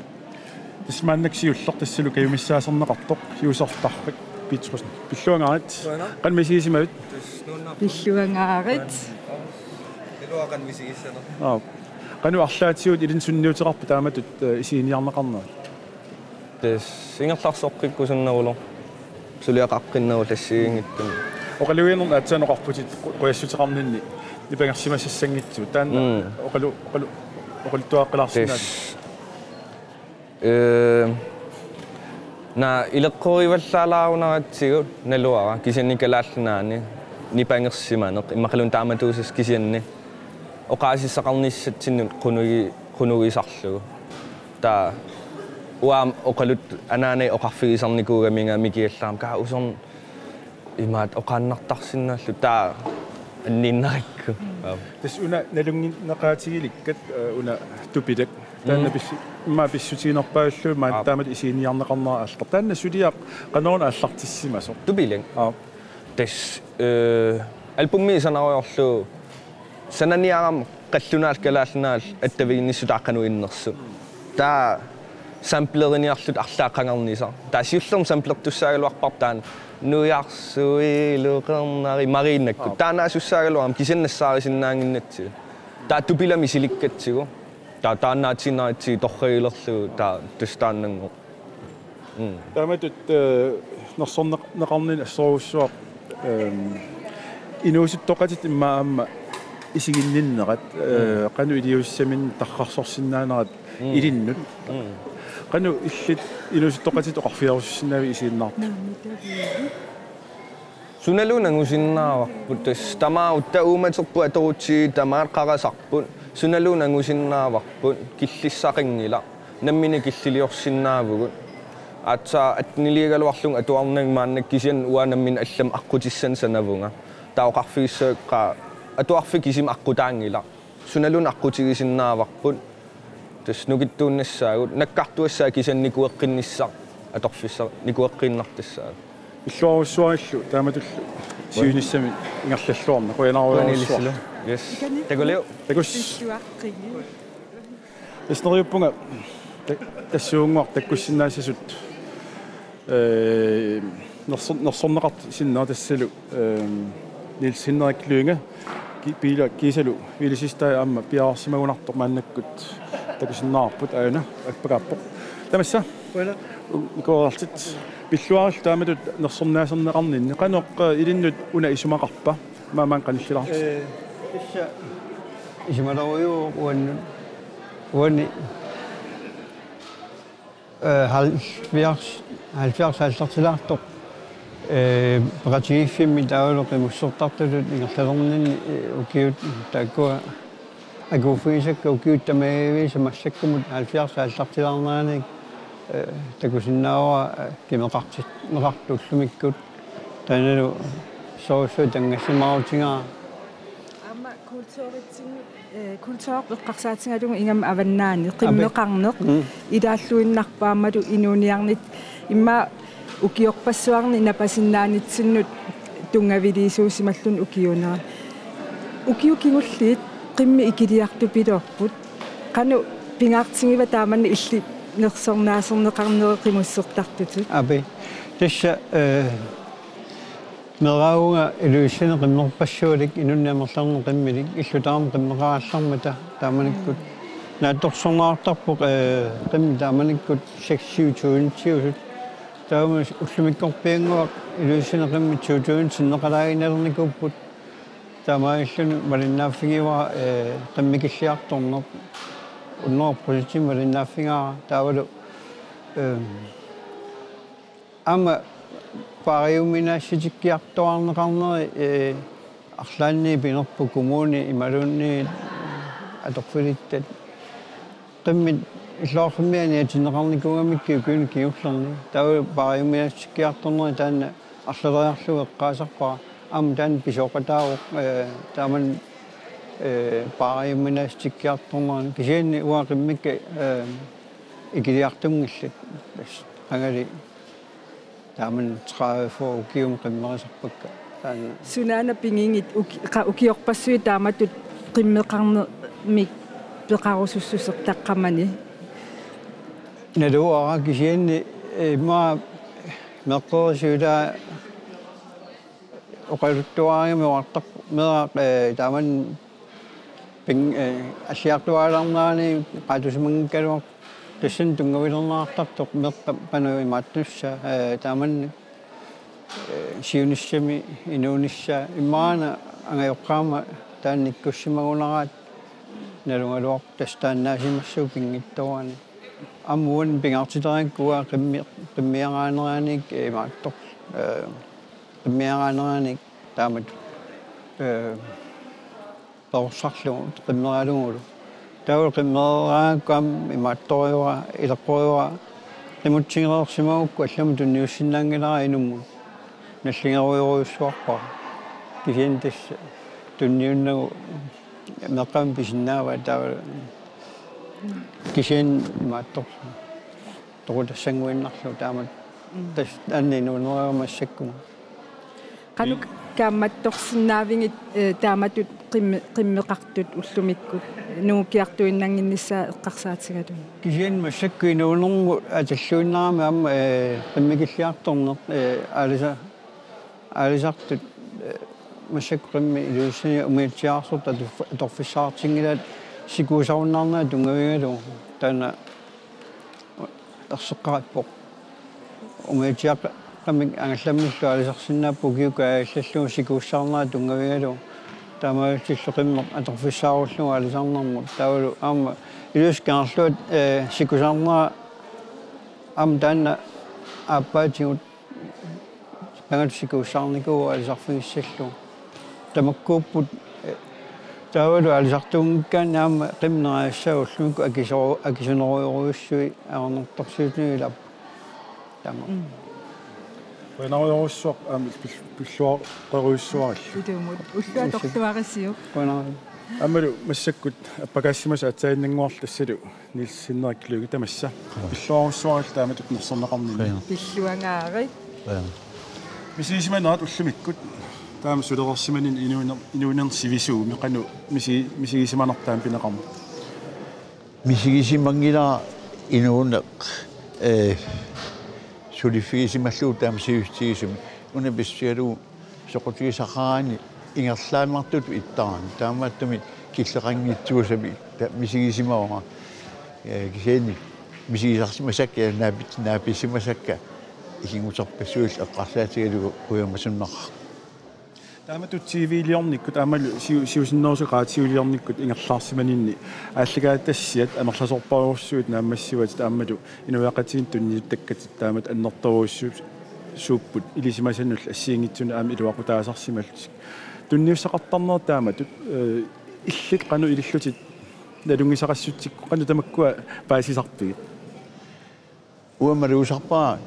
Tassa maannakkut siulleq tassalu kajumissaaserneqartoq Juusortarfik Petersen. Pilluangaarit. Qujanaq. Qanoq misigisimavit? Tassa nuannaarpoq. Pilluangaarit. Iluaqan misigissaner. Aa. Qanoq arlaatigut ilinnut sunniuteqarpit taamatut, eh, isiginiarneqarnerat? Tassa ingerlarsoqqikkusunnerulerpoq. Suliaqaqqinnerulerpoq assigiinngitsunik. Oqalugiinnermi aatsaat oqarputit qu-, qujassuteqarninni nipangersimasassanngitsugut. Taanna Mm. oqalu-, oqalu-, oqaluttuaqqilaarsinnaaviuk? Tassa. Eh, naa ileqqorivallaalaarunaratsigu naluara kisianni Kalaallit Nunaanni nipangersimaneq immaqaluunniit taamatuussasoq kisianni oqaasissaqarnissatsinnut qunugi-, qunugisarlugu. Taava uanga oqaluttut anaanai oqarfigisarnikuugaminga mikigallaramik kaa usorn- imaat oqaannartarsinnaallugu taava anniinnarakku. Aap. Tassa una nalunngineqaatigilikkat, eh, una tupilak. Taanna Mm. pissu-, immaqa pissutiginerpaalullugit maani Aap. taamatut isiginiarneqarnera aallartippoq. Taanna suliaq qanoruna aallartissimasoq? Tupilak. Aap. Tassa, eh, albumimi sanarujoorlugu sananiarama qallunaat kalaallit nunaat attaviginnissutaat qanoq innersut. Taava sampleriniarluta arlaat qangarnisaq. Taava siullermik samplertussaagaluarparput taanna nuiarsuiluqernari mariinnakkut. Taanna asussaagaluarmat kisianni nassaarisinnaannginnatsigu. Taava tupilami silikkatsigu. Taava taannaatiinnaritsi torragilerlugu taava tassa taannannguaq. Mm. Taamatut, eh, nersorneq-, neqarninni assorujussuaq, ehm, inuusuttoqatitta immaqa aamma isiginninnerat, eh, Mm. qanoq iliuusissaminnut tarrarsorsinnaanerat Mm. ilinnut. Mm. Qanoq illit inuusuttoqatitta oqarfigerusussinnaavit isiginnaartut? Sunaluunniit angusinnaavarput, tassa tamaat uagut uumaterput atorutsigit tamaat qarasarput, sunaluunniit angusinnaavarput, killissaqanngilaq, nammineq killiliorsinnaavugut. Aatsaat atteniliagaluarlunga atuarnanga maannakkut kisianni uanga nammineq allamik aqqutissanik sanavunga. Taava oqarfigissavakka atuarfik kisimi aqqutaanngilaq. Sunaluunniit aqqutigisinnaavagut. Tassa nukittuunnassaagut. Nakkartuassaaq kisianni nikueqqinnissaq atorfissaq nikueqqiinnartussaagut. Pilluarujussuarillu taamatullu siunissami ingerlalluarna. Qujanarujussuaq. Qujanaq ilissillu. Yes. Takuliuk. Takuss. Pilluaqqigit. Tassa neriuppunga ta-, tassuunnguaq takkussinnaasasut, eh, nersor-, nersorneqartut sinnera tassalu, eh, Niels Henrik Lynge, ki-, Piila kiisalu Vilisistai aamma piareersimagunartoq maannakkut takusinnaavarput aajuna appakaappoq. Tamassa. Qujanaq. U-, ikoorartit. Pilluarillu taamatut nersornaaserneqarninni. Qanoq, eh, ilinnut una isumaqarpa? Maani qanillilaartut. Eh, tassa isumalerujuuvoq uannut. Uani, eh, halvfjerds, halvfjerds aallartilaartoq. Eh, peqatigiiffimmi taavalu qimussertartutut ingerlalerninni, eh, ukiut taakkua akuuffigisakka ukiut tamaviisa massakkumut halvfjerds aallartilaarnerannik, eh, takusinnaavara, eh, kimeqartit-, meqartut ullumikkut. Taannalu soorlu tanngassimaarutigaara. Aamma kulturitsinnut, eh, kulturip eqqarsaatigalugu ingammik avannaani, api, qimmeqarneq, mm, ilaalluinnarpoq aammalu inuuniarnit immaqa ukiorpassuarni napasinnaanitsinnut tunngaviliisuusimalluni ukiuunera. Ukiut kingulliit qimmit ikiliartupiloorput. Qanoq pingaartigiva taamannak illit nersornaaserneqarneri qimussertartutut? Api. Tassa, eh, meeraavunga Ilulissani qimmerpassualik, inunnik amerlanernik qimmilik, illup taama qimmeqarallarmata taamanikkut. Naatsorsorneqartarpoq, eh, qimmit taamanikkut seks syv tusindiusut. Taava ullumikkorpiannguaq Ilulissani qimmit to tusind sinneqalaaginnalernikuupput. Taamaalilluni malinnaaffigivara, eh, qimmikilliartorneq. Hundrede procent malinnaaffigaara taavalu, eh, aamma paariuminaassutikkiartuaarneqarneri, eh, arlaanni pinerpoq kommuni imaluunniit atorfilittat. Qimmit illoqarfimmi aniatinneqarnikuugamikkit ukiuni kingullerni. Taava paariuminaassutikkiartorneri taanna arlaleriarlugu eqqaasarpara. Aamma taanna pisooqataavoq, eh, taamani, eh, paariuminaassutikkiartornerani. Kisianni uanga qimmikka, eh, ikiliartunngillat. Tassa qangali taamani tredive ukiumik qimmerisarpakka. Taanna. Sunaana pigigit uki-, qa-, ukiorpassuit taamatut qimmeqarnermik peqarussussuseq taqqamani? Naluara kisianni, eh, immaqa meeqqerisuut ila oqaluttuarigami oqartarput meeraq, eh, taamani ping-, eh, alliartuaalaarnerani qaatusimanngikkaluarpoq tassani tunngavilerneqartartoq meeqqat qanoq imaattussat, eh, taamani, eh, siunissami inuunissaq immaqa angajoqqaama taanna ikkussimagunaraat nalugaluarpoq tassa taannaasimassuup pinngitsoorani. Aamma uani pingaartiterigakku uanga qimmi-, qimmiaraaneranik imaattoq, eh, qimmiaraaneranik taamatut, eh, perorsarlugu qimmeralugulu. Taava qimmereeraangakku aamma imaattoriuara, ileqqoriuara, qimutsigereersimagukku allamut tunniussinnaanngilara inummut. Nalligerujorujussuarpara. Kisianni tassa tunniunnagu meeqqamik pisinnaavaa taava kisianni imaattorsuaq. Toqutassanguinnarlugu taamatut. Mm. Tassa anni nuuneruama massakkut. Qanoq kaammattorsinnaavigit, eh, taamatut qimmi-, qimmeqartut ullumikkut nungukkiartuinnannginnissaa eqqarsaatigalugu? Kisianni massakkut inuunermut atalluinnarami aamma, eh, qimmikilliartorneq, eh, aalisa-, aalisartut, eh, massakkut qimmit Ilulissani umiatsiaarsortut atorf-, atorfissaqartinngilaat sikuusarunnaarnerat tunngavigalugu. Taanna erseqqarippoq. Umiatsiaaqqamik angallammillu aalisarsinnaapput ukiukkut allallugu sikuussaarnerat tunngavigalugu. Taamaalillutillu qimmeq atorfissaarullugu aalisarnermut. Taavalu aamma Ilulissat Kangerluata, eh, sikusaarnera aamma taanna aappaatigut qangatut sikuussaarnikuuvoq aalisarfigissallugu. Tamakkuupput, eh, taavalu aalisartuunngikkaanni aamma qimmit nerisassat ullumikkut akiso-, akisunerujorujussuit ajornartorsiutinut ilaapput. Taama. Mm. Qujanarujorujussuaq aamma pil-, pilluaqerujussuarallu. Ilumut. Ullua torluarisiuk. Qujanarujussuaq. Aammalu massakkut appakaassimasut aatsaaginnannguarlu tassalu Niels Henrik Lykke tamassa. Pilluarujussuarallu taamatut nersorneqarninni. Qujanaq. Pilluangaarit. Qujanaq. Misigisimanerat ullumikkut taama sulereersimaninni inuuner-, inuunerni sivisuumik qanoq misi-, misigisimanertaa pineqarneq? Misigisimanngilara inuuneq, eh, suliffigisimallugu taama sivisutigisumik. Una pissusigalugu soqutigisaqaraanni ingerlaannartutut ittarami. Taamaattumik killeqanngitsuusamik ta-, misigisimavara. Eh, kisianni misigisarsimasakka ja naapit-, naapisimasakka ikinnguterpassuillu eqqarsaatigalugu kujamasunnaqaaq. Taamatut T V-liornikkut, aammalu siu-, siusinnerusukkut raatiuliornikkut ingerlaarsimaninni aallakaatitassiat amerlasoorpassuit naammassivatit aammalu inuiaqatigiinnut tunniuttakkatit taamatut annertoorujussuupput ilisimasanullu assigiinngitsunut aamma iluaqutaasarsimallutik. Tunniussaqartarnerit taamatut, eh, illit qanoq ilillutit nalunngisaqassutsikkut qanoq tamakkua paasisarpigit? Uanga malugisarpara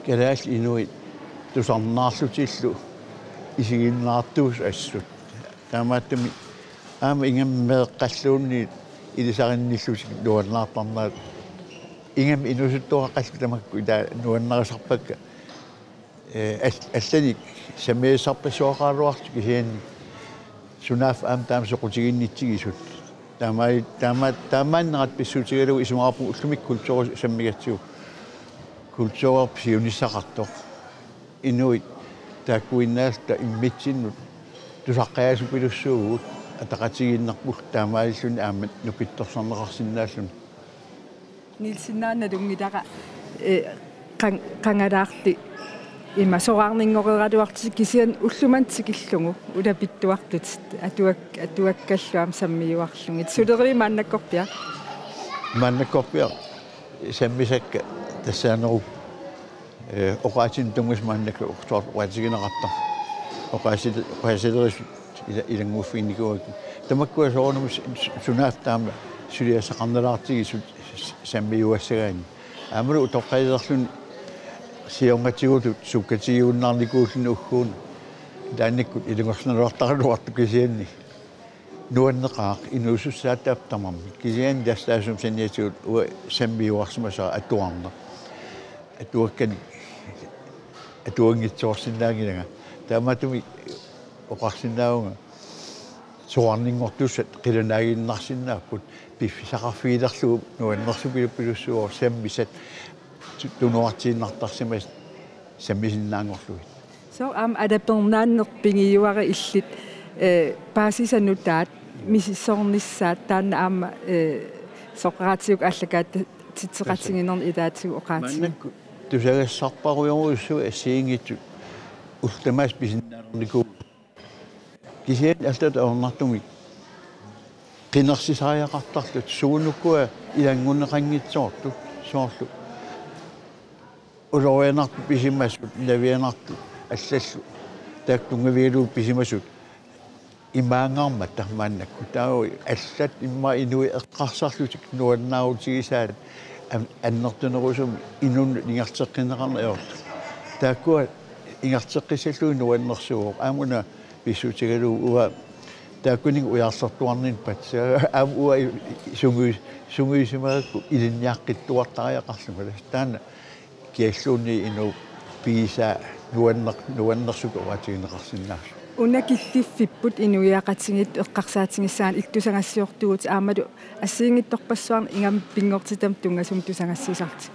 kalaallit inuit tusarnaarlutillu isiginnaartuusut assut. Taamaattumik aamma ingammik meeqqalluunniit ilisarinnillutik nuannaartarnerat. Ingammik inuusuttuaqqallu tamakku ila nuannarisarpakka. Eh, al-, allanik sammisassarpassuaqaraluartut kisianni sunaaffa aamma taama soqutiginnitsigisut. Taama-, taama-, taamaannerat pissuutigalugu isumaqarpunga ullumikkut kulturi sammigatsigu. Kulturerput siunissaqartoq. Inuit taakkuinnaalluta immitsinnut tusaqqajaasupilussuuvugut ataqatigiinnerpullu taamaalilluni aamma nukittorsarneqarsinnaalluni. Nielsen, nalunngilara, eh, qan-, qangalaarli Ima soraarninngoreeraluartut kisianni ullumimut tikillugu ulapittuartut atuak-, atuakkallu aamma sammiuarlugit. Sulerivit maannakkorpiaq? Maannakkorpiaq sammisakka tassaanerup, eh, oqaatsinik tunngasut maannakkut oqartoq oqaatigineqartarput. Oqaasi-, oqaasilerisut ila-, ilannguffiginnikuuakka. Tamakkua soorunami su-, su-, sunaaffa taama suliassaqarnalaartigisut sammiuassagaanni. Aammalu utoqqalilerluni siornatigut sukkatigiunnaarnikuulluni ugguuna. Taannakkut ilungersunartaraluartoq kisianni nuanneqaaq inuusussaattaapput tamarmik. Kisianni tassa taassuma saniatigut uanga sammiuarsimasara atuarneq. Atuakkanik atuanngitsoorsinnaanngilanga. Taamaattumik oqarsinnaavunga soraarninngortussat qilanaaginnarsinnaapput piffissaqarfigilerlugu nuannersupiluppilussuuvoq sammisat tu-, tunuartiinnartarsimasut sammisinnaanngorlugit. Sooq aamma alapernaanneq pigiuarit illit, eh, paasisat nutaat misissornissaat taanna aamma, eh, soraatigut aallakaatitseqatigiinnermi ilaatigut oqaatigiuk. Maannakkut tusagassarparujorujussuit assigiinngitsut ullut tamaasa pisinnaalernikuupput. Kisianni allatut ajornartumik qinersisariaqartartut suunuku ilanngunneqanngitsoortut soorlu ulorianartut pisimasut, navianartut allallu taakku tunngavigalugit pisimasut imaanngaarmata maannakkut. Taava allat immaqa inuit eqqarsarlutik nuannaarutigisaat an-, annertunerusumik inunnut ingerlateqqinneqarneq ajortut. Taakkua ingerlateqqissallugit nuannersuuvoq. Aamma una pissutigalugu uanga taakkununnga ujarlertuarnippat. Aamma uanga i-, i-, sungi-, sungiusimagakku ilinniaqqittuartariaqarlunga. Taanna kialluunniit inuup pigisaa nuanneq-, nuannersutut oqaatigineqarsinnaasut. Una killiffipput inuiaqatigiit eqqarsaatigissaanni illit tusagassiortuuvutit aammalu assigiinngitsorpassuarnik ingammik pinngortitamik tunngasumik tusagassiisarlutit.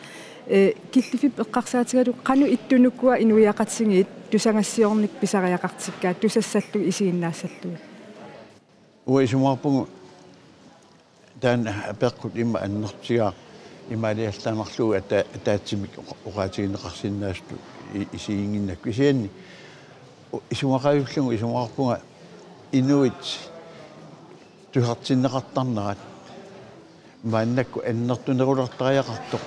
Eh, killiffipput eqqarsaatigalugu qanoq ittunik ukua inuiaqatigiit tusagassiornikkut pisariaqartikkaat tusassallugit isiginnaassallugit? Uanga isumaqarpunga taanna apeqqut ima annertutigaaq imaaliallaannarlugu ata-, ataatsimik oqa-, oqaatigineqarsinnaasutut i-, isiginnginnakku. Kisianni u-, isumaqavillugu isumaqarpunga inuit tusartinneqartarnerat maannakkut annertunerulertariaqartoq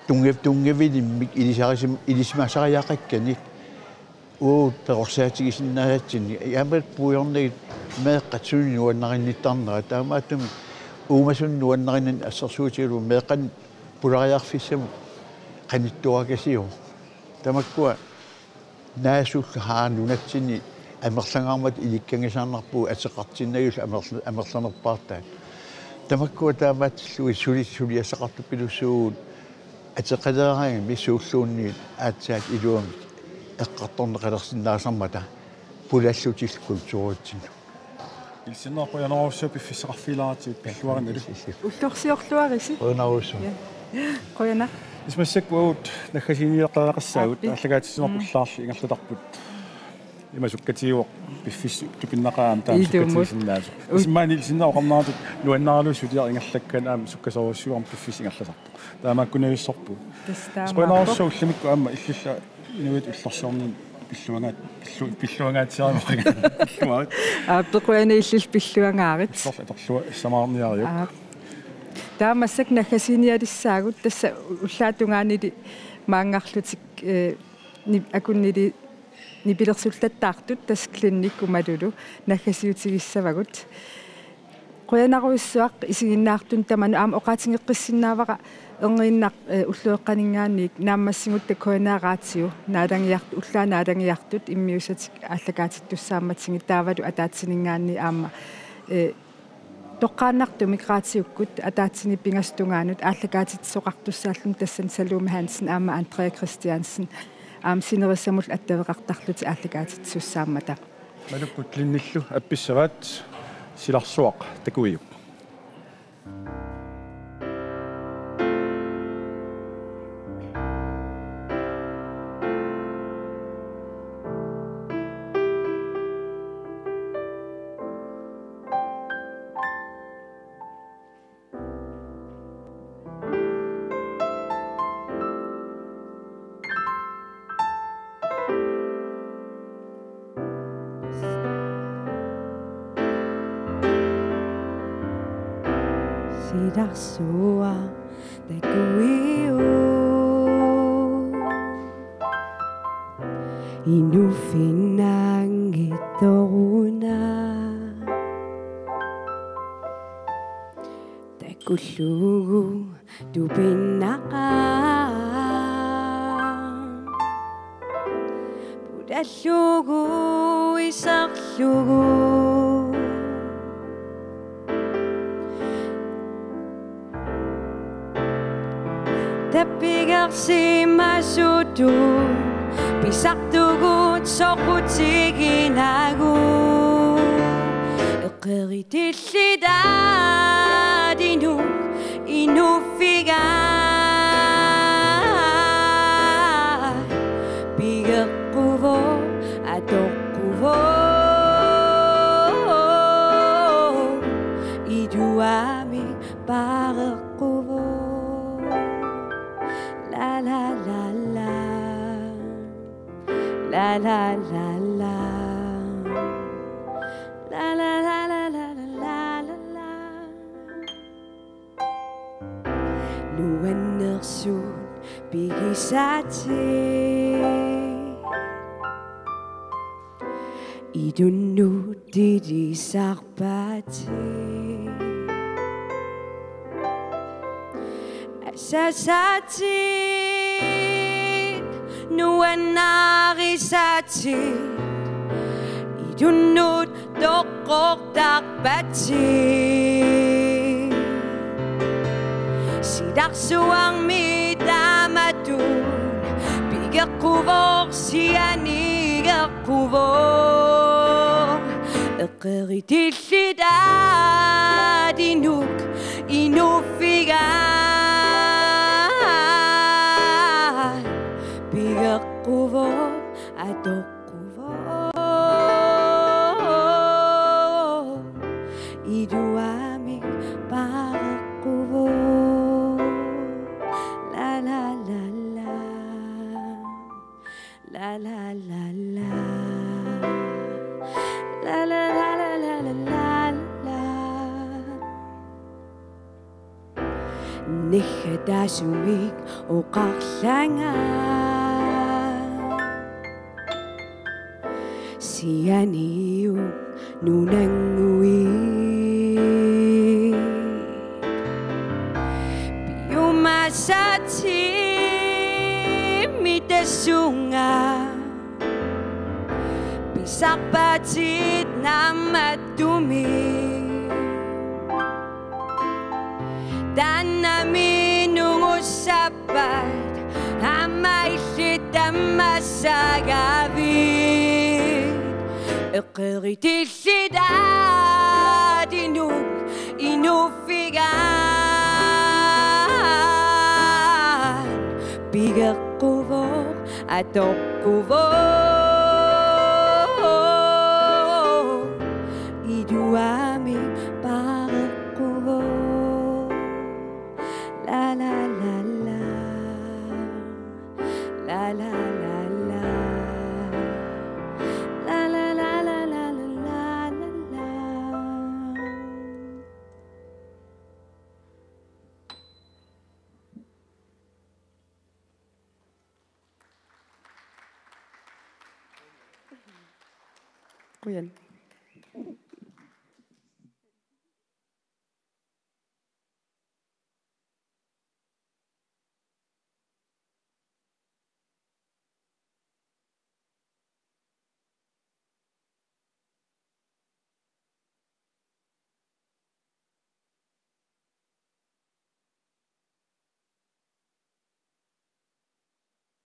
tunnga-, tunngavilimmik ilisarisim-, ilisimasariaqakkanik uagut perorsaatigisinnaasatsinnik. Aamma puigornagit meeqqat suli nuannarinnittarnerat, taamaattumik uumasut nuannarinnanni assersuutigalugu meeqqanik pulariarfissamut qanittuarakasiuvoq. Tamakkua naasullu haa nunatsinni amerlangaarmata ilikkagisarnarpugut ateqartinnagillu amerl-, amerlanerpaartaat. Tamakkua taamaatsillugit suli-, suliassaqartupilussuuvugut ateqaleeraangami suulluunniit aatsaat iluamik eqqartorneqalersinnaasarmata pulallutillu kulturitsinnut. Ilsinnaq qujanarsuaq piffissaqarfigilaartigut pilluarinnalu. Ullorsiorluarisi. Qujanarsuaq. Ja. Qujanaq. Isumassakka uagut naggasiiniartariaqassaagut. Aappi. Aallakaatitsinerput. Mm. Ullaarli ingerlatarput. Ima sukkatigivoq piffissaq tupinnaqaaq aamma taama. Ilumut. Sukkatigisinnaasut. Ut- Isimmaani ilsinnaq oqarneratut nuannaraluit suliaq ingerlakkaanni aamma sukkasuurussiuk aamma piffissaq ingerlasarpoq. Taamaakkunnavissorpugut. Tassa taamaappoq. Qujanarsuaq ullumikkut aamma illillu inuit ullorsiornermi pilluangaat-, pillu-, pilluangaatsiarivara. Pilluarit. Aap, qujanaq illillu pilluangaarit. Ullorlu atorluassamaarniariuk. Aap. Taava massakkut naggasiinialissaagut tassa ullaap tungaanili maanngarlutik, eh, nip-, akunnili nipilersullattaartut tassa Clinic Umalulu naggasiutigissavagut. Qujanarujussuaq isiginnaartunut tamanut aamma oqaatigeqqissinnaavara erniinnaq, eh, ulloqeqqaninngaanniit naammassigutta K N R Raadio naalagiart-, ullaaq naalagiartut immiussatik aallakaatittussaammatigit taavalu ataatsininngaanniit aamma, eh, toqqaannartumik raatiukkut ataatsini pingasut tungaanut aallakaatitsisoqartussaalluni tassani Salome Hansen aamma Andrea Christiansen aamma sinerissamullu attaveqartarlutik aallakaatitsisussaammata. Malukkut Clinicillu appissavaat silarsuaq takuiuk. Silarsuaq takuiuk inuuffinnanngitsoruna. Takullugu tupinnaqaaq. Pulallugu iserlugu. Tapigersimasutut pisartugut soqutiginagu. Eqqiritillitaat inuk inuuffigaat. Pigeqquvoq atoqquvoq. Iluamik paareqquvoq. La la la la. La la la la. La la la la. Nuannersuunnarpaatit. Ilunnut ilisarpaatit. Asasaatit, nuannarisaatit. Ilunnut toqqortarpaatit. Silarsuarmi taamatut pigeqquvoq sianigeqquvoq. Eqqiritillitaat inuk inuuffigaat. Pigeqquvoq atoq Iluamik paareqquvoq. La la la la. La la la la. La la la la. Nigga taasumik oqarlanga. Sianiup nunannguit. Piumasaatit tassunga. Pisarpaatit naammattumik. Taannami nungussappat aamma illit tammassagavit. Eqqiritillitaat inuk inuuffigaat. Pigeqquvoq atoqquvoq. Iluamik paareqquvoq. La la la la. La la la la. La la la la. Qujan.